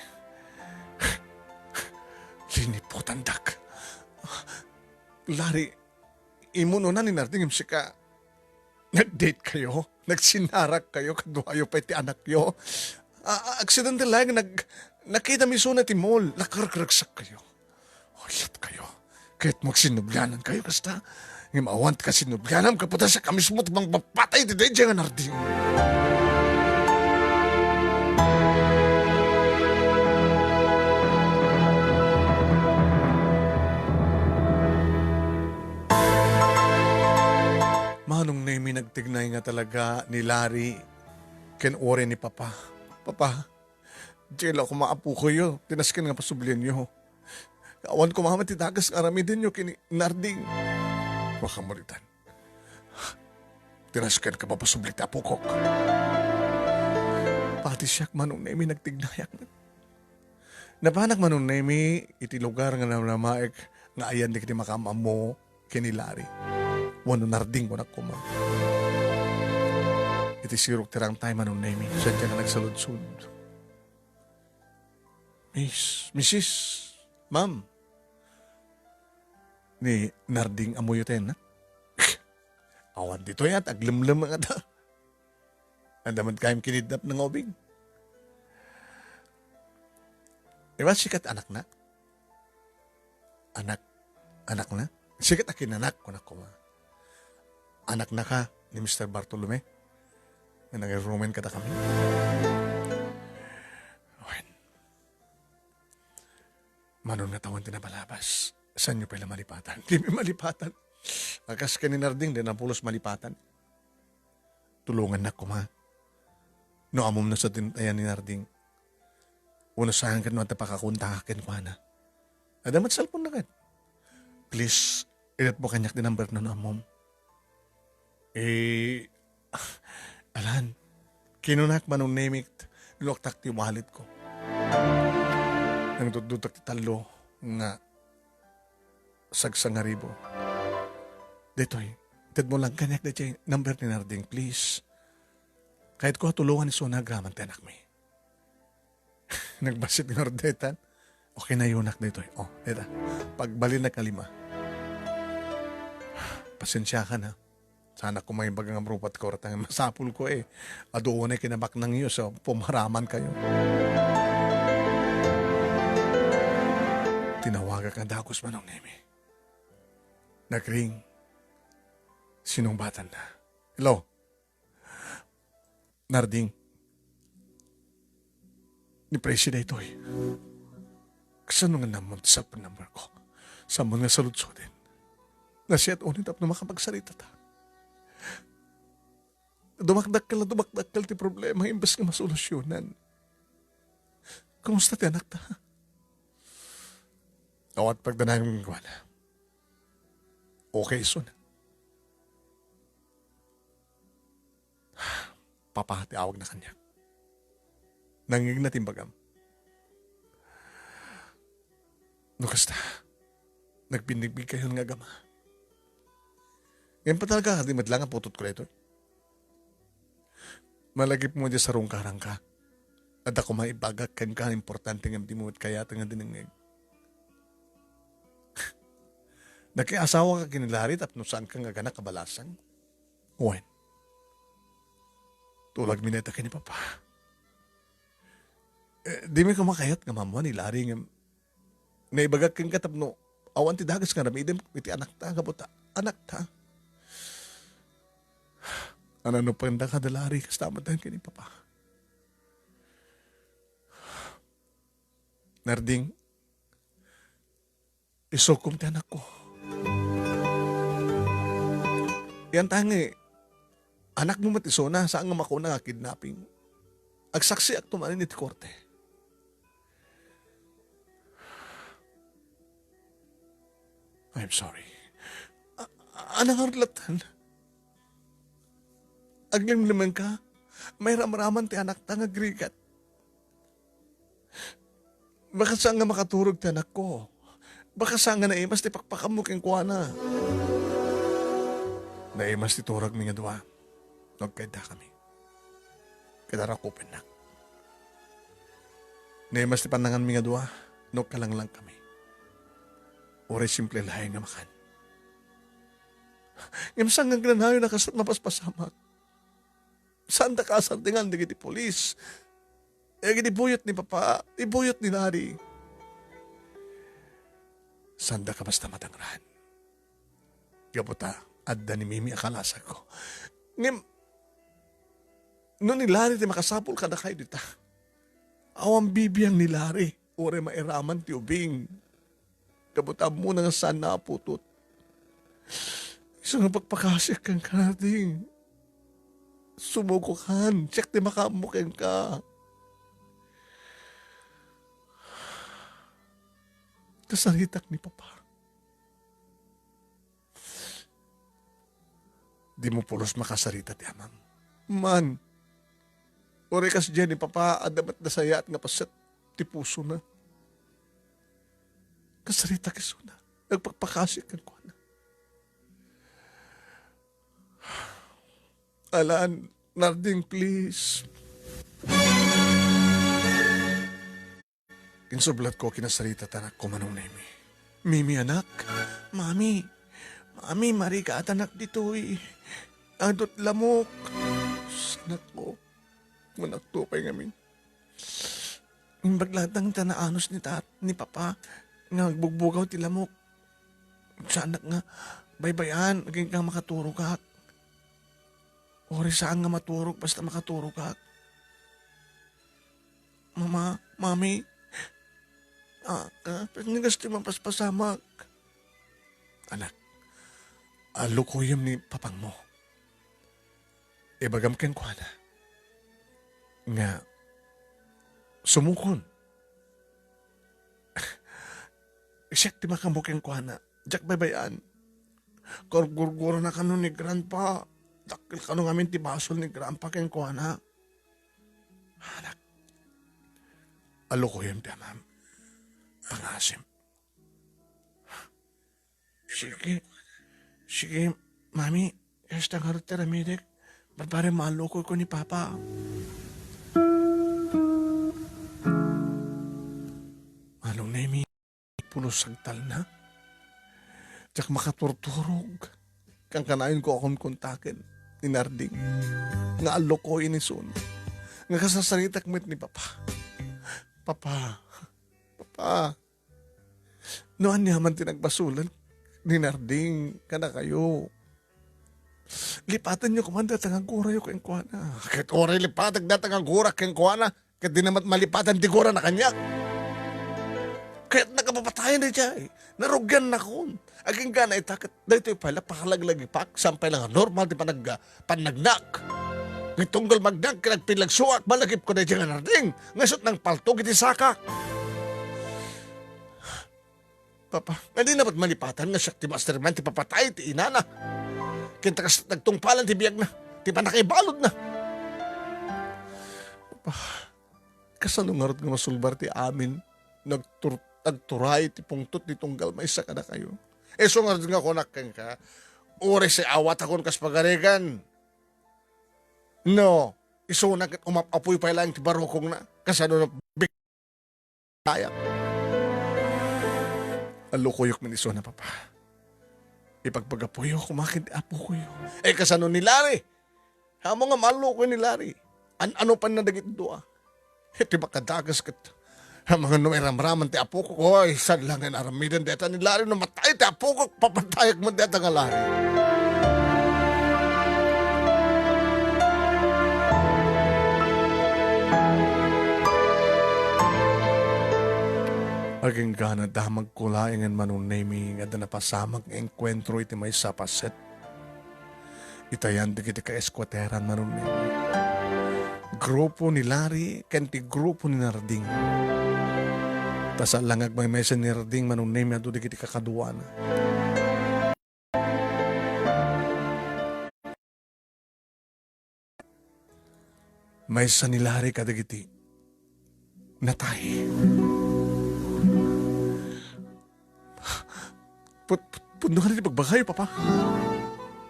Liniputandak. Larry, immunona ni Narding, ngem sika, nag-date kayo? Nagsinarak kayo? Kaduayo pay ti anakyo? A-, a-, aksidente laeng, nag-, nakita mi isuna ti mall. Nakarkaragsak kayo. Hayop kayo. Ket magsinublianan kayo kasta. Ngem awan ti kasinublianam, kaputas ka mismo ti mangpapatay ti daydiay nga Narding. Manong Nemy, nagtignay nga talaga ni Larry ken uray ni Papa. Papa, diay la koma apokoyo, tinasken nga pasublienyo. Awan koma met ti dakes nga aramidenyo ken ni Narding. Makamulitan. Tinasken nga mapasubli ti apokok. Pati siak, Manong Nemy, nagtignayak met. Napanak, Manong Nemy, iti lugar nga namnamaek nga ayan dagiti makaam-ammo ken ni Larry. Wenno Narding, kunak koma. Iti sirok ti rangtay, Manong Nemy, sadiay nga nagsaludsod. Miss, Missus, Ma'am, ni Narding ammoyo ti ayanna? Awan ditoy, at aglemlem nga ta. Anda met gayam kinidnapna nga ubing? Iwan sikat anakna? Anak, anakna? Sikat a kinanak, kunak koma. Anakna ka ni Mister Bartolome? nga nangirumen kadakami. Wen, manon nga tawen ti nabalabas, saanyo pay la malipatan? Dimi malipatan. A kas ken ni Narding, di na pulos malipatan. Tulongannak koma. No ammom no sadin ti ayan ni Narding, wenno saan ket no adda pakakontaka kenkuana. Adda met cellphone-na ket. Please, idatmo kaniak ti number-na no ammom. Eh, alan, kinunak, Manong Nemi, linuktak ti wallet-ko. Nangdutdutak ti tallo nga sagsangaribu. Daytoy, itedmo lang kaniak daytoy number ni Narding, please. Kayatko a tulongan isuna agraman ti anakmi. Nagbassit nga ordetan. Okay, nayunak daytoy. Oh, deta. Pagbalinnak a lima. Pasensiakan, ha. Saanak koma ibaga nga rupat ko, rata nga masapulko, eh. Adu unay kinabaknangyo, so pumaramankayo. Tinawagak nga dagus, Manong Nemi. Nagring. Sinungbatanna. Hello? Narding. Ni Presi daytoy. Kasano nga nammon ti cellphone number-ko? Saanmon nga saludsoden? Nasayaat unay tapno makapagsaritata. Dumakdakkel a dumakdakkel ti problema imbes nga masolusyonan. Kumusta ti anakta? Awan pagdanayem kenkuana. Okay isuna. Papa, ti awagna kaniak. Nangngegna ti imbagam. No kasta, nagbinnigbigayon nga agama. Ngem talaga, di met la nga putotko daytoy. Malagipmo idiay sarungkarangka. Adda koma ibagak kenka nga importante ngem dimo met kayat nga dinengngeg. Nakiasawaka ken ni Larry tapno saanka nga agana kabalasan? Wen. Tulagmi dayta ken ni Papa. Eh, dimi koma kayat nga maammoan ni Larry ngem naibagak kenka tapno awan ti dagus nga aramidem iti anakta, gapu ta anakta. Ananupendaka da Larry, kasta met ken ni Papa. Narding, isukom ti anakko. Yan tangi, anakmo met isuna, saan nga makuna nga kidnapping. Agsaksiakto manen iti korte. I'm sorry. A-, a-, anang arlatan? Aglemlemengka? Mairamraman ti anakta nga agrigat. Baka saan nga makaturog ti anakko. Baka saan nga naimas ti pakpakammo kenkuana. Naimas ti turagmi nga dua. Nagkaydakami. Ket arakupennak. Naimas ti pannanganmi nga dua. Nagkalanglangkami. Uray simple laeng nga makan. Ngem saan nga agnanayon a kasat mapaspasamak? Saandaka a sardingan dagiti pulis. Dagiti buyot ni Papa, ti buyot ni Larry. Saandaka basta madangran. Gapu ta, adda ni Mimi a kalasagko. Ngem, no ni Larry ti makasapul kadakayo dita, awan bibiang ni Larry, uray mairaman ti ubing. Gapu ta ammona nga saan naputot. Isu nga pakpakasiak kenka, Narding. Sumugokan, siak ti makaammo kenka. Kasaritak ni Papa. Dimo pulos makasarita ti amam. Man, uray kasdiay ni Papa, adda met nasayaat nga paset ti pusona. Kasaritak isuna. Nagpakpakasiak kenkuana. Alan, Narding, please. Insublatko, kinasarita ti anakko, Manong Nemi. Mimi, anak. Mami. Mami, marigatanak ditoy. Adut lamok. Sanakko. Manakto pay ngamin. Imbag laeng ta naanus ni tat-, ni Papa nga agbugbugaw ti lamok. Sanak nga baybay-an, agingga makaturogak. Uray saan nga maturog basta makaturogak. Mama, Mami, ah, ah, pwede nga ti mapaspasamak. Anak, alukoyem ni papangmo. Ibagam kenkuana nga sumukon. Siak ti makammo kenkuana. Diak baybay-an. Gurgurgurana kano ni Grandpa. Dakkel kano ngamin ti basol ni Grandpa kenkuana. Anak, alukoyem ti amam. Pangasim. Sige. Sige, Mami. Kasta ngarud ti aramidek. Barbarem, maalukoyko ni Papa. Manong Nemi, pulos agtalna. Diak makaturturog. Kankanayon ko a konkontaken ni Narding nga alukoyen isuna. Nga kasasaritak met ni Papa. Papa. Papa. No ania man ti nagbasolen ni Narding kadakayo, lipatenyo koman dayta nga gurayo kenkuana. Ket uray lipatek dayta nga gurak kenkuana, ket dina met malipatan ti gurana kaniak. Kayatna a papatayen daydiay. Narugiannakon. Agingga ita ket daytoy pay la pakalaglagipak, saan pay la nga normal ti panag-, pannagnak. Ket tunggal magnak ket agpinlagsuak, malagipko daydiay nga Narding. Nga isut' nangpaltog iti sakak. Papa, nga dina met malipatan nga siak ti mastermind ti papatay ti inana. Ken ta kas nagtungpalan ti biagna, ti pannakaibaludna. Papa, kasano ngarud nga masulbar ti amin no agtur-, agturay ti pungtot ti tunggal maysa kadakayo? Isu ngarud nga kunak kenka, uray say awatakon kas pagarigan. No, isuna ket umap-apoy pay laeng ti barukongna. Kasano no bik-, tayak. Alukoyok met isuna, Papa. Ipagpagapuyo koma ken ti apokoyo. Eh, kasano ni Larry? Amo nga maalukoy ni Larry. An-ano pay na dagiti dua? Iti makadagus ket, amangan no iramraman ti apokok, oy, saan la nga aramiden dayta ni Larry no matay ti apokok, papatayak met dayta nga Larry. Agingga damagko laengen, Manong Nemi, nga adda napasamak nga engkuentro iti maysa a paset. Itayan dagiti ka-eskuateran, Manong Nemi. Grupo ni Larry ken ti grupo ni Narding. Ta saan la nga agmaymaysa ni Narding, Manong Nemi, adu dagiti kakaduana. Maysa ni Larry kadagiti natay. Put-, put-, pudno nga ti pagbagayo, Papa.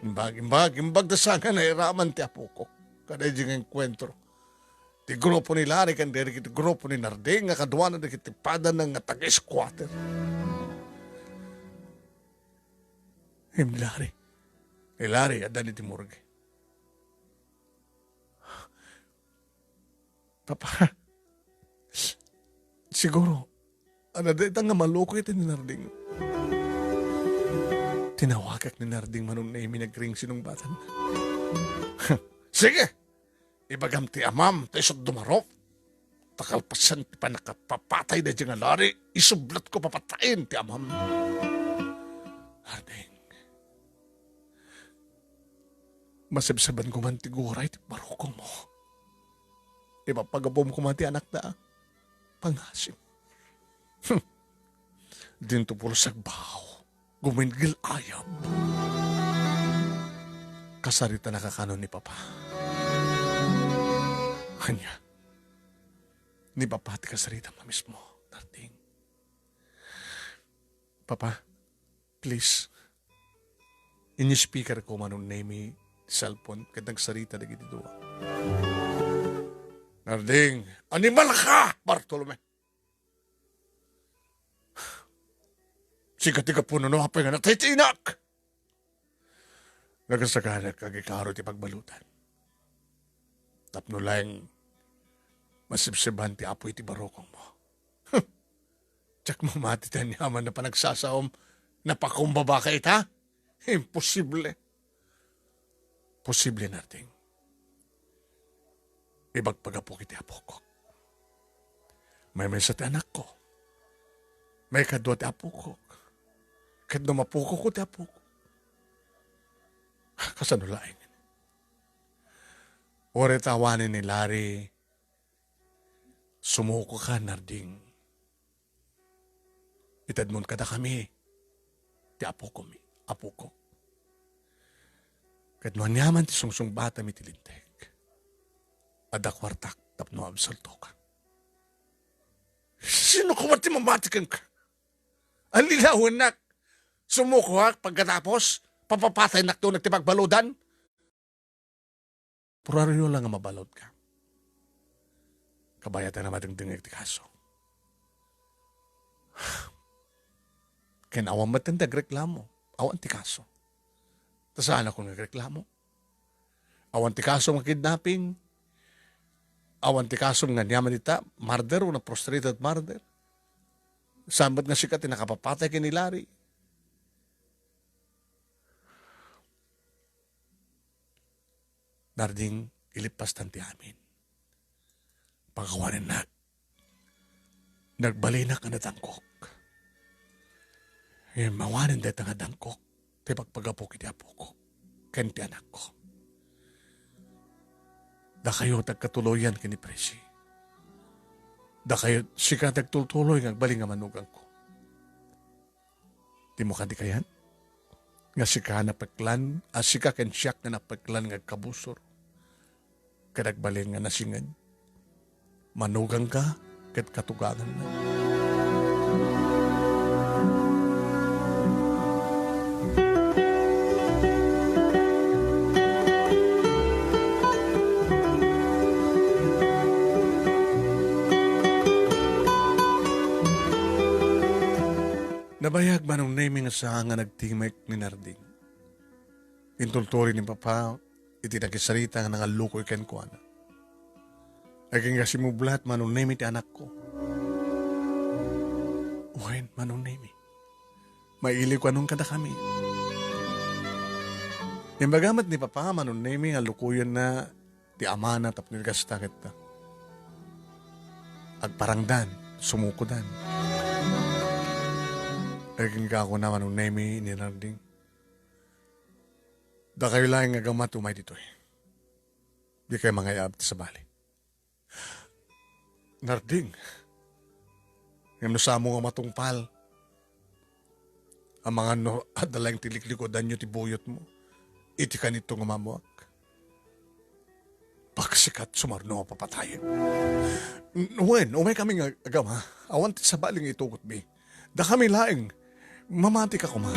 Imbag, imbag, imbag ta saan nga nairaman ti apokok kadaydi nga engkuentro. Ti grupo ni Larry ken dagiti grupo ni Narding nga kaduana dagiti padana nga taga-squatter. Ngem ni Larry. Ni Larry, adda iti morgue. Papa, siguro, adda dayta nga malukoy iti ni Narding. Tinawagak ni Narding, Manong Nemi, nagring sinungbatan. Sige! Ibagam ti amam, ta isut' dumarup. Ta kalpasan ti pannakapapatay daydi nga Larry, isublatko papatayen ti amam. Narding, masibsiban koman ti guray ti barukongmo. Ipapagapom koma ti anakda. Pangasim. Hmm. Dinto pulos agbao. Gumingil ayab. Kasaritanaka kano ni Papa. Ania? Ni Papa ti kasaritam a mismo, Narding. Papa, please. In-speaker ko, Manong Nemi, ti cellphone, ket nagsarita dagiti dua. Narding, animal ka, Bartolome! Sika ti gapu no apay nga natay ti inak! Nagasaganak agikaro ti pagbalutan. Tapno laeng masibsiban ti apoy ti barukongmo. Diak mamati ti aniaman a panagsasaom, napakumbaba ka ita? Imposible. Posible, Narding. Ibagpagapok iti apokok. Maymaysa ti anakko. Maikadua ti apokok. Ket no mapukokko ti apok, kasano laeng? Uray ta awanen ni Larry, sumuko ka, Narding. Itedmon kadakami ti apokami, apoko. Ket no aniaman ti sungsungbatam iti linteg, adda kuartak tapno absoltoka. Sino koma ti mamati kenka? Allilawennak. Sumukoak pagkatapos, papapataynak ti pagbaludan. Puraruyo la nga mabaludka. Kabayatan a madengdengngeg ti kaso. Ken awan met ti agreklamo. Awan ti kaso. Ta saanakon nga agreklamo. Awan ti kaso nga kidnapping. Awan ti kaso nga aniaman ita, murder wenno frustrated murder. Saan met nga sika ti nakapapatay ken ni Larry. Narding, ilippastan ti amin. Pakawanennak. Nagbalinak nga nadangkok. Ngem awanen dayta nga dangkok ti pagpagapok iti apok ken ti anakko. Dakayo ti agkatuloyan ken ni Presi. Dakayo, sika ti agtultuloy nga agbalin nga manugangko. Dimo kadi kayat nga sika napeklan, a sika ken siak nga napeklan nga agkabusor, ket agbalin nga nasinged? Manugangka ket katuganganna. Nabayag Manong Nemi nga saan nga nagtimek ni Narding. Intultuloy ni Papa iti nakisarita nga nangallukoy kenkuana. Agingga simublat Manong Nemi ti anakko. Wen, Manong Nemi. Mailiw kanon kadakami. Imbaga met ni Papa Manong Nemi nga lukoyenna ti amana tapno igasta ket agparangdan, sumukodan. Agingga kuna Manong Nemi ni Narding. Dakayo laeng nga agama ti umay ditoy. Dikay mangayab ti sabali. Narding. Ngem no saanmo nga matungpal, amangan no adda laeng ti liklikudanyo ti buyotmo iti kanito nga maammoak. Paksikat sumarno a papatayen. N-, wen, umaykami nga agama. Awan ti sabali nga itugotmi. Dakami laeng. Mamatika koma.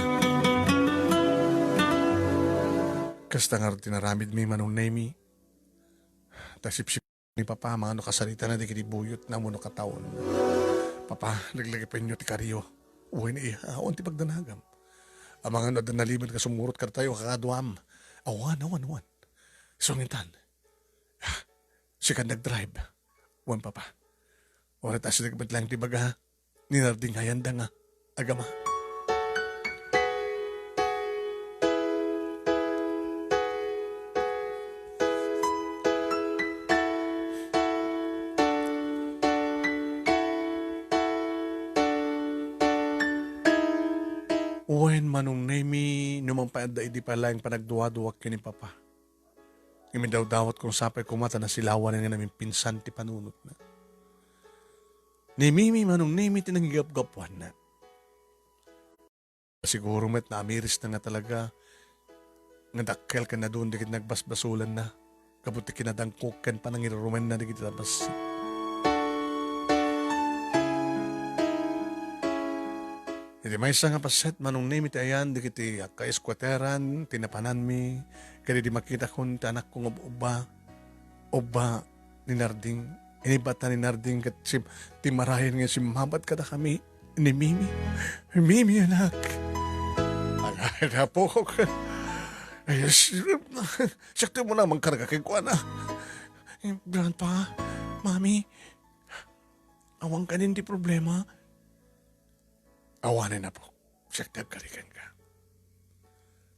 Kasta nga ti naramidmi Manong Nemi. Ta sipsip ni Papa, amangan no kasaritana dagiti buyotna wenno katawen. Papa, laglagipenyo ti kario. Wen, iya, awan ti pagdanagam. Amangan no adda nalimed nga sumurot kadatayo a kakaduam. Awan, awan, awan. Isu ngintan. Ah, sikan nagdrive. Wen, Papa. Uray ta asideg met laeng ti baga ni Narding hayanda nga agama. Wen, Manong Nemi, no man pay adda idi pay laeng panagduaduak ken ni Papa. Ngem idawdawatko nga sapay koma ta nasilawanen nga namimpinsan ti panunotna. Ni Mimi, Manong Nemi ti nangigapgapuanna. Siguro met naamirisna nga talaga nga dakkel ken nadun dagiti nagbasbasolanna gapu ti kinadangkok ken panangirurumenna dagiti tabassit. Iti maysa nga paset, Manong Nemi, ti ayan dagiti agka-eskuateran ti napananmi, ket idi makitakon ti anakko nga ubba, ubba ni Narding, inibatan ni Narding ket sim-, ti marayen nga simmabat kadakami ni Mimi. Mimi, anak. Agay, apok. Ay, s-, siak ti umuna mangkarga kenkuana. Grandpa, Mami, awan kanin ti problema? Awanen, apok. Siak ti agkari kenka.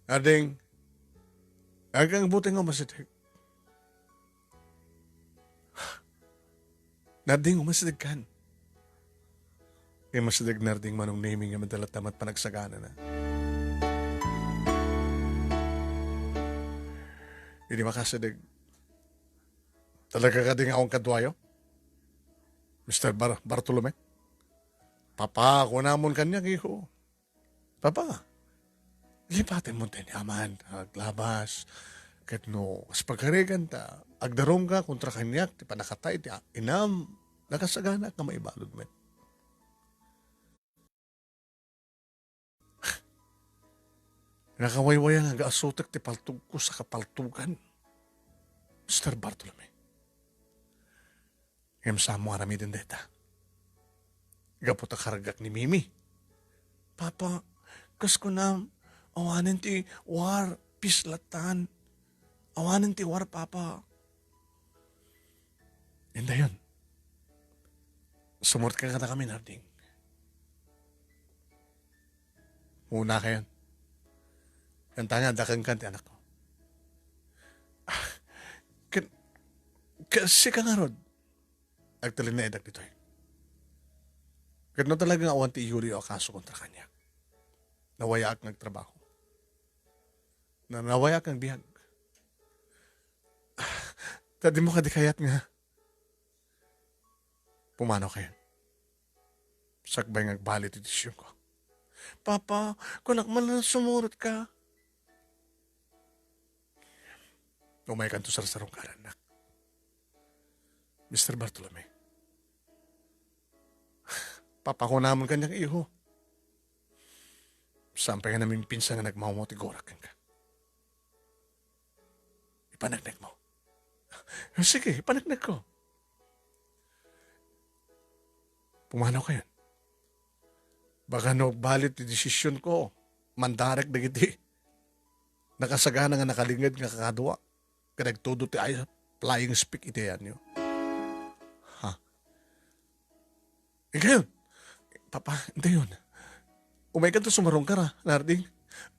Ading, agkang buteng nga masitek. Narding, umasidegkan. Umasideg Narding, Manong Neming, nga madala ta met panagsaganana. Idi makasideg, "Talaga kadi nga awan kaduayo, Mister Bar-, Bartolome?" "Papa, kunamon kaniak, iho. Papa, lipatenmo ti aniaman, aglabas. Ket no kas pagarigan ta agdarumka kontra kaniak ti pannakatay ti a-, inam, nakasaganaak nga maibalud met." Nakawaywaya nga agaasutek ti paltogko, saka paltogan, Mister Bartolome. Ngem saanmo aramiden dayta gapu ta kargak ni Mimi. "Papa, kas kunam, awanen ti war, peace latan. Awanen ti war, Papa." Indayon, sumurot ka kadakami, Narding. Una kayon. Kanta nga, dakenkan ti anakko. Ah, ken, ken sika ngarud, agtalinaedak ditoy. Ket no talaga nga awan ti iyuliyo a kaso kontra kaniak, nawayaak nga agtrabaho. Na, nawayaak nga agbiag. Ah, ta dimo kadi kayat nga pumanaw kayon sakbay nga agbali ti desisionko. Papa, kunak man nga sumurot ka. Umaykanto sarsarungkarannak, Mister Bartolome. Papakunamon kaniak, iho. Saan pay nga namimpinsan nga nagmawmaw ti gurak kenka. Ipaneknekmo. Sige, ipaneknekko. Pumanaw kayon. Baka no agbali ti desisionko, mandarek dagiti nakasagana nga nakalinged nga kakadua, ket agtudo ti ay-, flying speak iti ayanyo. Ha? Inkayon, Papa, intayon. Umaykanto sumarungkar, Narding.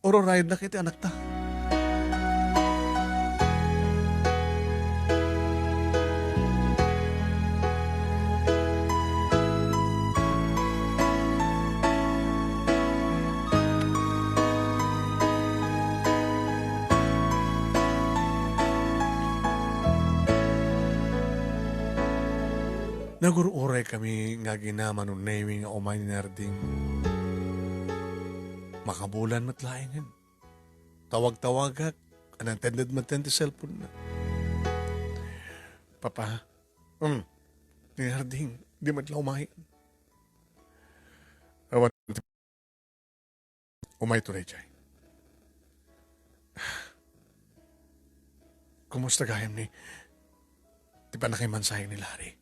Ururayednak iti anakta. Nagur-uray kami nga agina, Manong Nemi, nga umay ni Narding. Makabulan met laengen. Tawag-tawagak, unattended met ti cellphone na. Papa, um, ni Narding, di met la umay. Awan, umay to daydiay. Kumusta gayam ni ti pannakaimansayang ni Larry?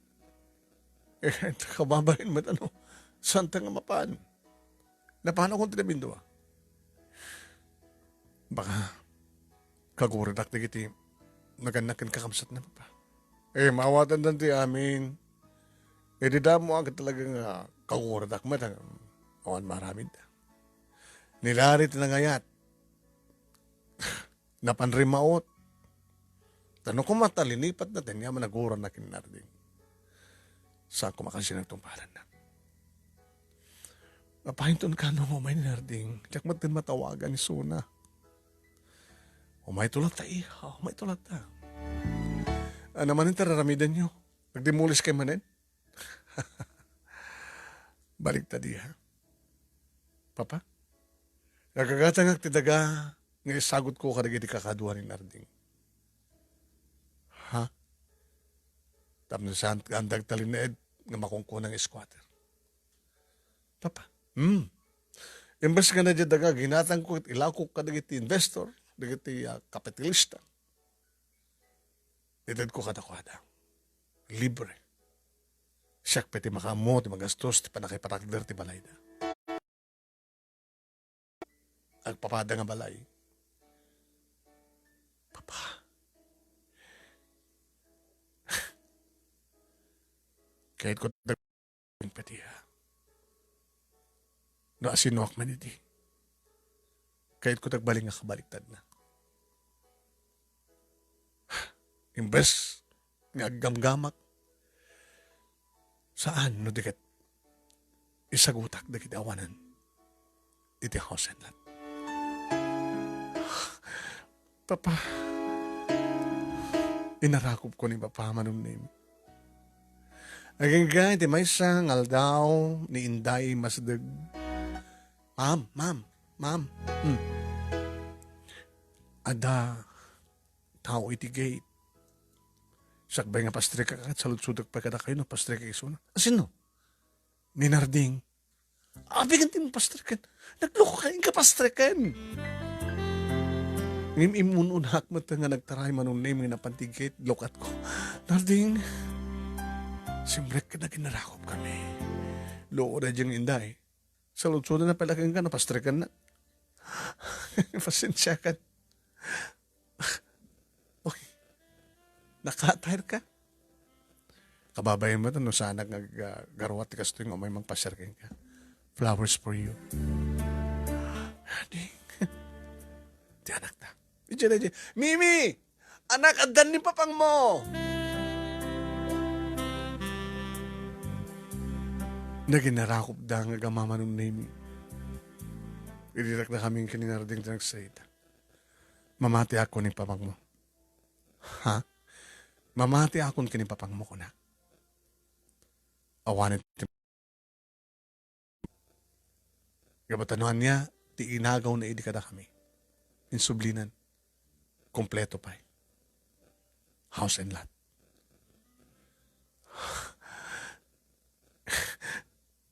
Eh, kababain met, ano, saan ta nga mapan? Napanawkon ti labindua. Baka kaguredak dagiti nagannak ken kakabsatna, Papa. Eh, maawatandan ti amin. Eh, di damo agid talaga nga kaguredak met, awan maaramid. Ni Larry ti nangayat. Napan rimmaot. Ta no koma ta linipatna ti aniamanna, naguranna ken Narding. Saan koma kasdi nagtungpalanna. Apainton kano nga umay ni Narding, diak met ten matawagan isuna. Umayto latta, iha, umayto latta. Ania manen ti ar-aramidenyo? Nagdimoliskay manen? Baliktad, iha. Papa? Nagagatangak ti daga nga isagutko kadagiti kakadua ni Narding. Ha? Tapno saan ti andagtalinaed nga makunkuna nga squatter? Papa? Hmm. Imbes nga na diay daga, ginatangko ket ilakok kadagiti investor, dagiti, ah, kapitalista. Itedko kadakuada. Libre. Siak pay ti makaammo ti magastos ti pannakaipatakder ti balayda. Agpapada nga balay. Papa. Kayatko ti agpatiha. No asinoak man idi, kayatko ti agbalin nga kabaliktadna. Imbes nga aggamgamak, Saan no di ket isagutak dagiti awanan iti house and lot. Papa, inarakupko ni Papa Manong Nemi. Agingga iti maysa nga aldaw ni Inday Masdeg. Ma'am, ma'am, ma'am. Hmm. Adda tao iti gate. Sakbay nga pastrek ka, ket saludsodek pay kadakayo no pastrek ka isuna. Asino? Ni Narding. Apay ket di mo pastreken? Nagloko ka, inka pastreken. Ngem immun-unak met nga nagtaray Manong Nemi nga napan ti gate, lukatko. Narding, simrek ket naginarakop kami. Luod a diay nga Inday. Saludsodna pay la kenka no pastrekenna. Pasensiakan. Okay. Nakatayr ka? Kababain mo ito, no saanak nga ga-, garuat ti kastoy nga umay mangpasiar kenka. Flowers for you. Honey. Ti anakna. Idiay, idiay. Mimi! Anak, addan ni papangmo! Naginarakopda nga agama Manong Nemi. Idi dakdakami ken ni Narding ti nagsarita. Mamatiakon ken ni papangmo. Ha? Mamatiakon ken ni papangmo, kunak. Awanen ti Gapu ta no ania ti inagawna idi kadakami. Insublinan. Kompleto pay. House and lot.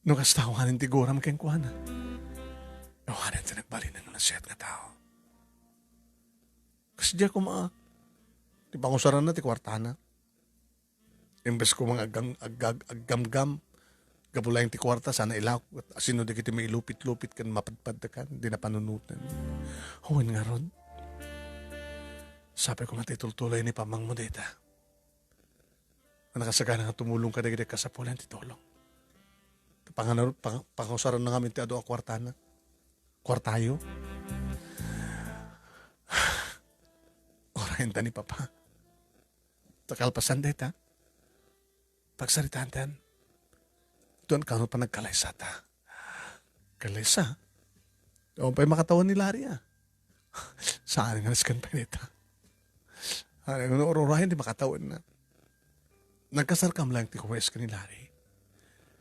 No kasta, awanen ti guram kenkuana. Awanen ti nagbalin nga nasayaat nga tao. Kas diay koma, ti pangusaranna ti kuartana. Imbes ko mga aggang-, aggag-, aggamgam, gapu laeng ti kuarta, sana ilako, asino dagiti mailupit-lupit ken mapadpaddekan, di napanunoten. Wen ngarud, sapay koma ti tultuloy ni pamangmo dayta. Nakasagana nga tumulong kadagiti kasapulan ti tulong. Pangana-, pang-, pangusaranna ngamin ti adu a kuartana. Kuartayo. Urayenta ni Papa. Ta kalpasan dayta, pagsaritaantan, ditan kano panagkalaysata. Kalaysa? Awan pay makatawen ni Larry, a. Saan nga nasken pay dayta? Ano, ur-urayen ti makatawenna. Nagkasarkam laeng ti huwes ken ni Larry.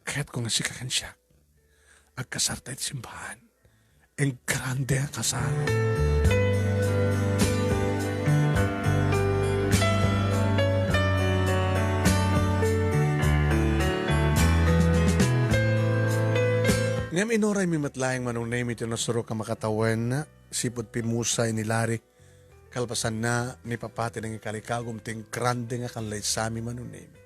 Kayatko nga sika ken siak, agkasarta iti simbahan. Engrande a kasar. Ngem inuraymi met laeng Manong Nemi ti nasurok a makatawen, sipud pimusay ni Larry. Kalpasanna, ni Papa ti nangikalikagum ti engrande nga kallaysami Manong Nemi.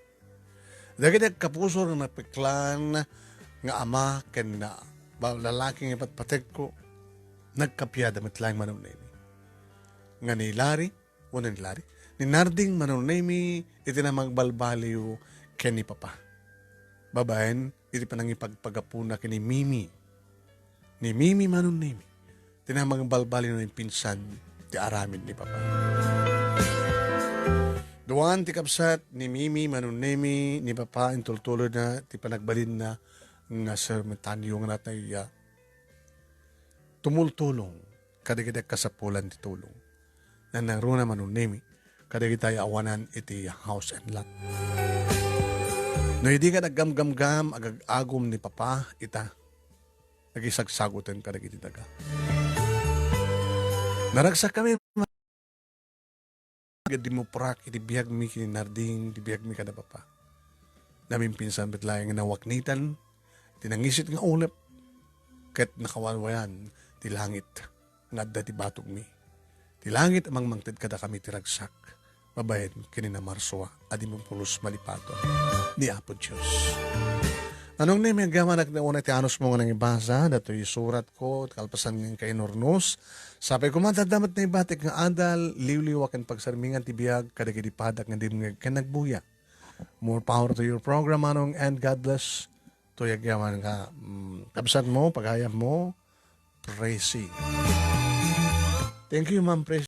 Dagiti agkapusor nga napiklan nga ama ken na-, ba-, lalaki nga patpategko, nagkapiada met laeng Manong Nemi. Nga ni Larry, wenno ni Larry, ni Narding Manong Nemi iti namagbalbaliw ken ni Papa. Babaen iti panangipagpagapuna ken ni Mimi. Ni Mimi Manong Nemi. Ti namagbalbaliw nga impinsan ti aramid ni Papa. Duan ti kabsat ni Mimi Manong Nemi ni Papa, intultuloyna ti panagbalinna nga sermontario nga natay, a, tumultulong kadagiti agkasapulan ti tulong. Nanangruna Manong Nemi kadagiti awanan iti house and lot. No idi nga naggamgamgam, agagagum ni Papa ita, nagisagsagoten kadagiti daga. Naragsakkami, dimuprak iti biagmi ken ni Narding, iti biagmi kada Papa. Namimpinsan met laeng nga nawaknitan ti nangisit nga ulep, ket nakawanwayan ti langit nga adda ti batogmi. Ti langit a mangmangted kadakami ti ragsak, babaen ken ni Namarsua a dimumpulos malipaton ni Apo Dios. Nanong Nemi, agyamanak nga una ti anusmo nga nangibasa, datoy isuratko, kalpasan nga inka inurnos. Sapay koma ta adda met naibatik nga adal, liwliwa ken pagsarmingan ti biag kadagiti padak nga dimngeg ken nagbuya. More power to your program, Manong, and God bless. Toy agyaman nga, mm, kabsatmo, pagayammo, Presi. Thank you, Ma'am Presi.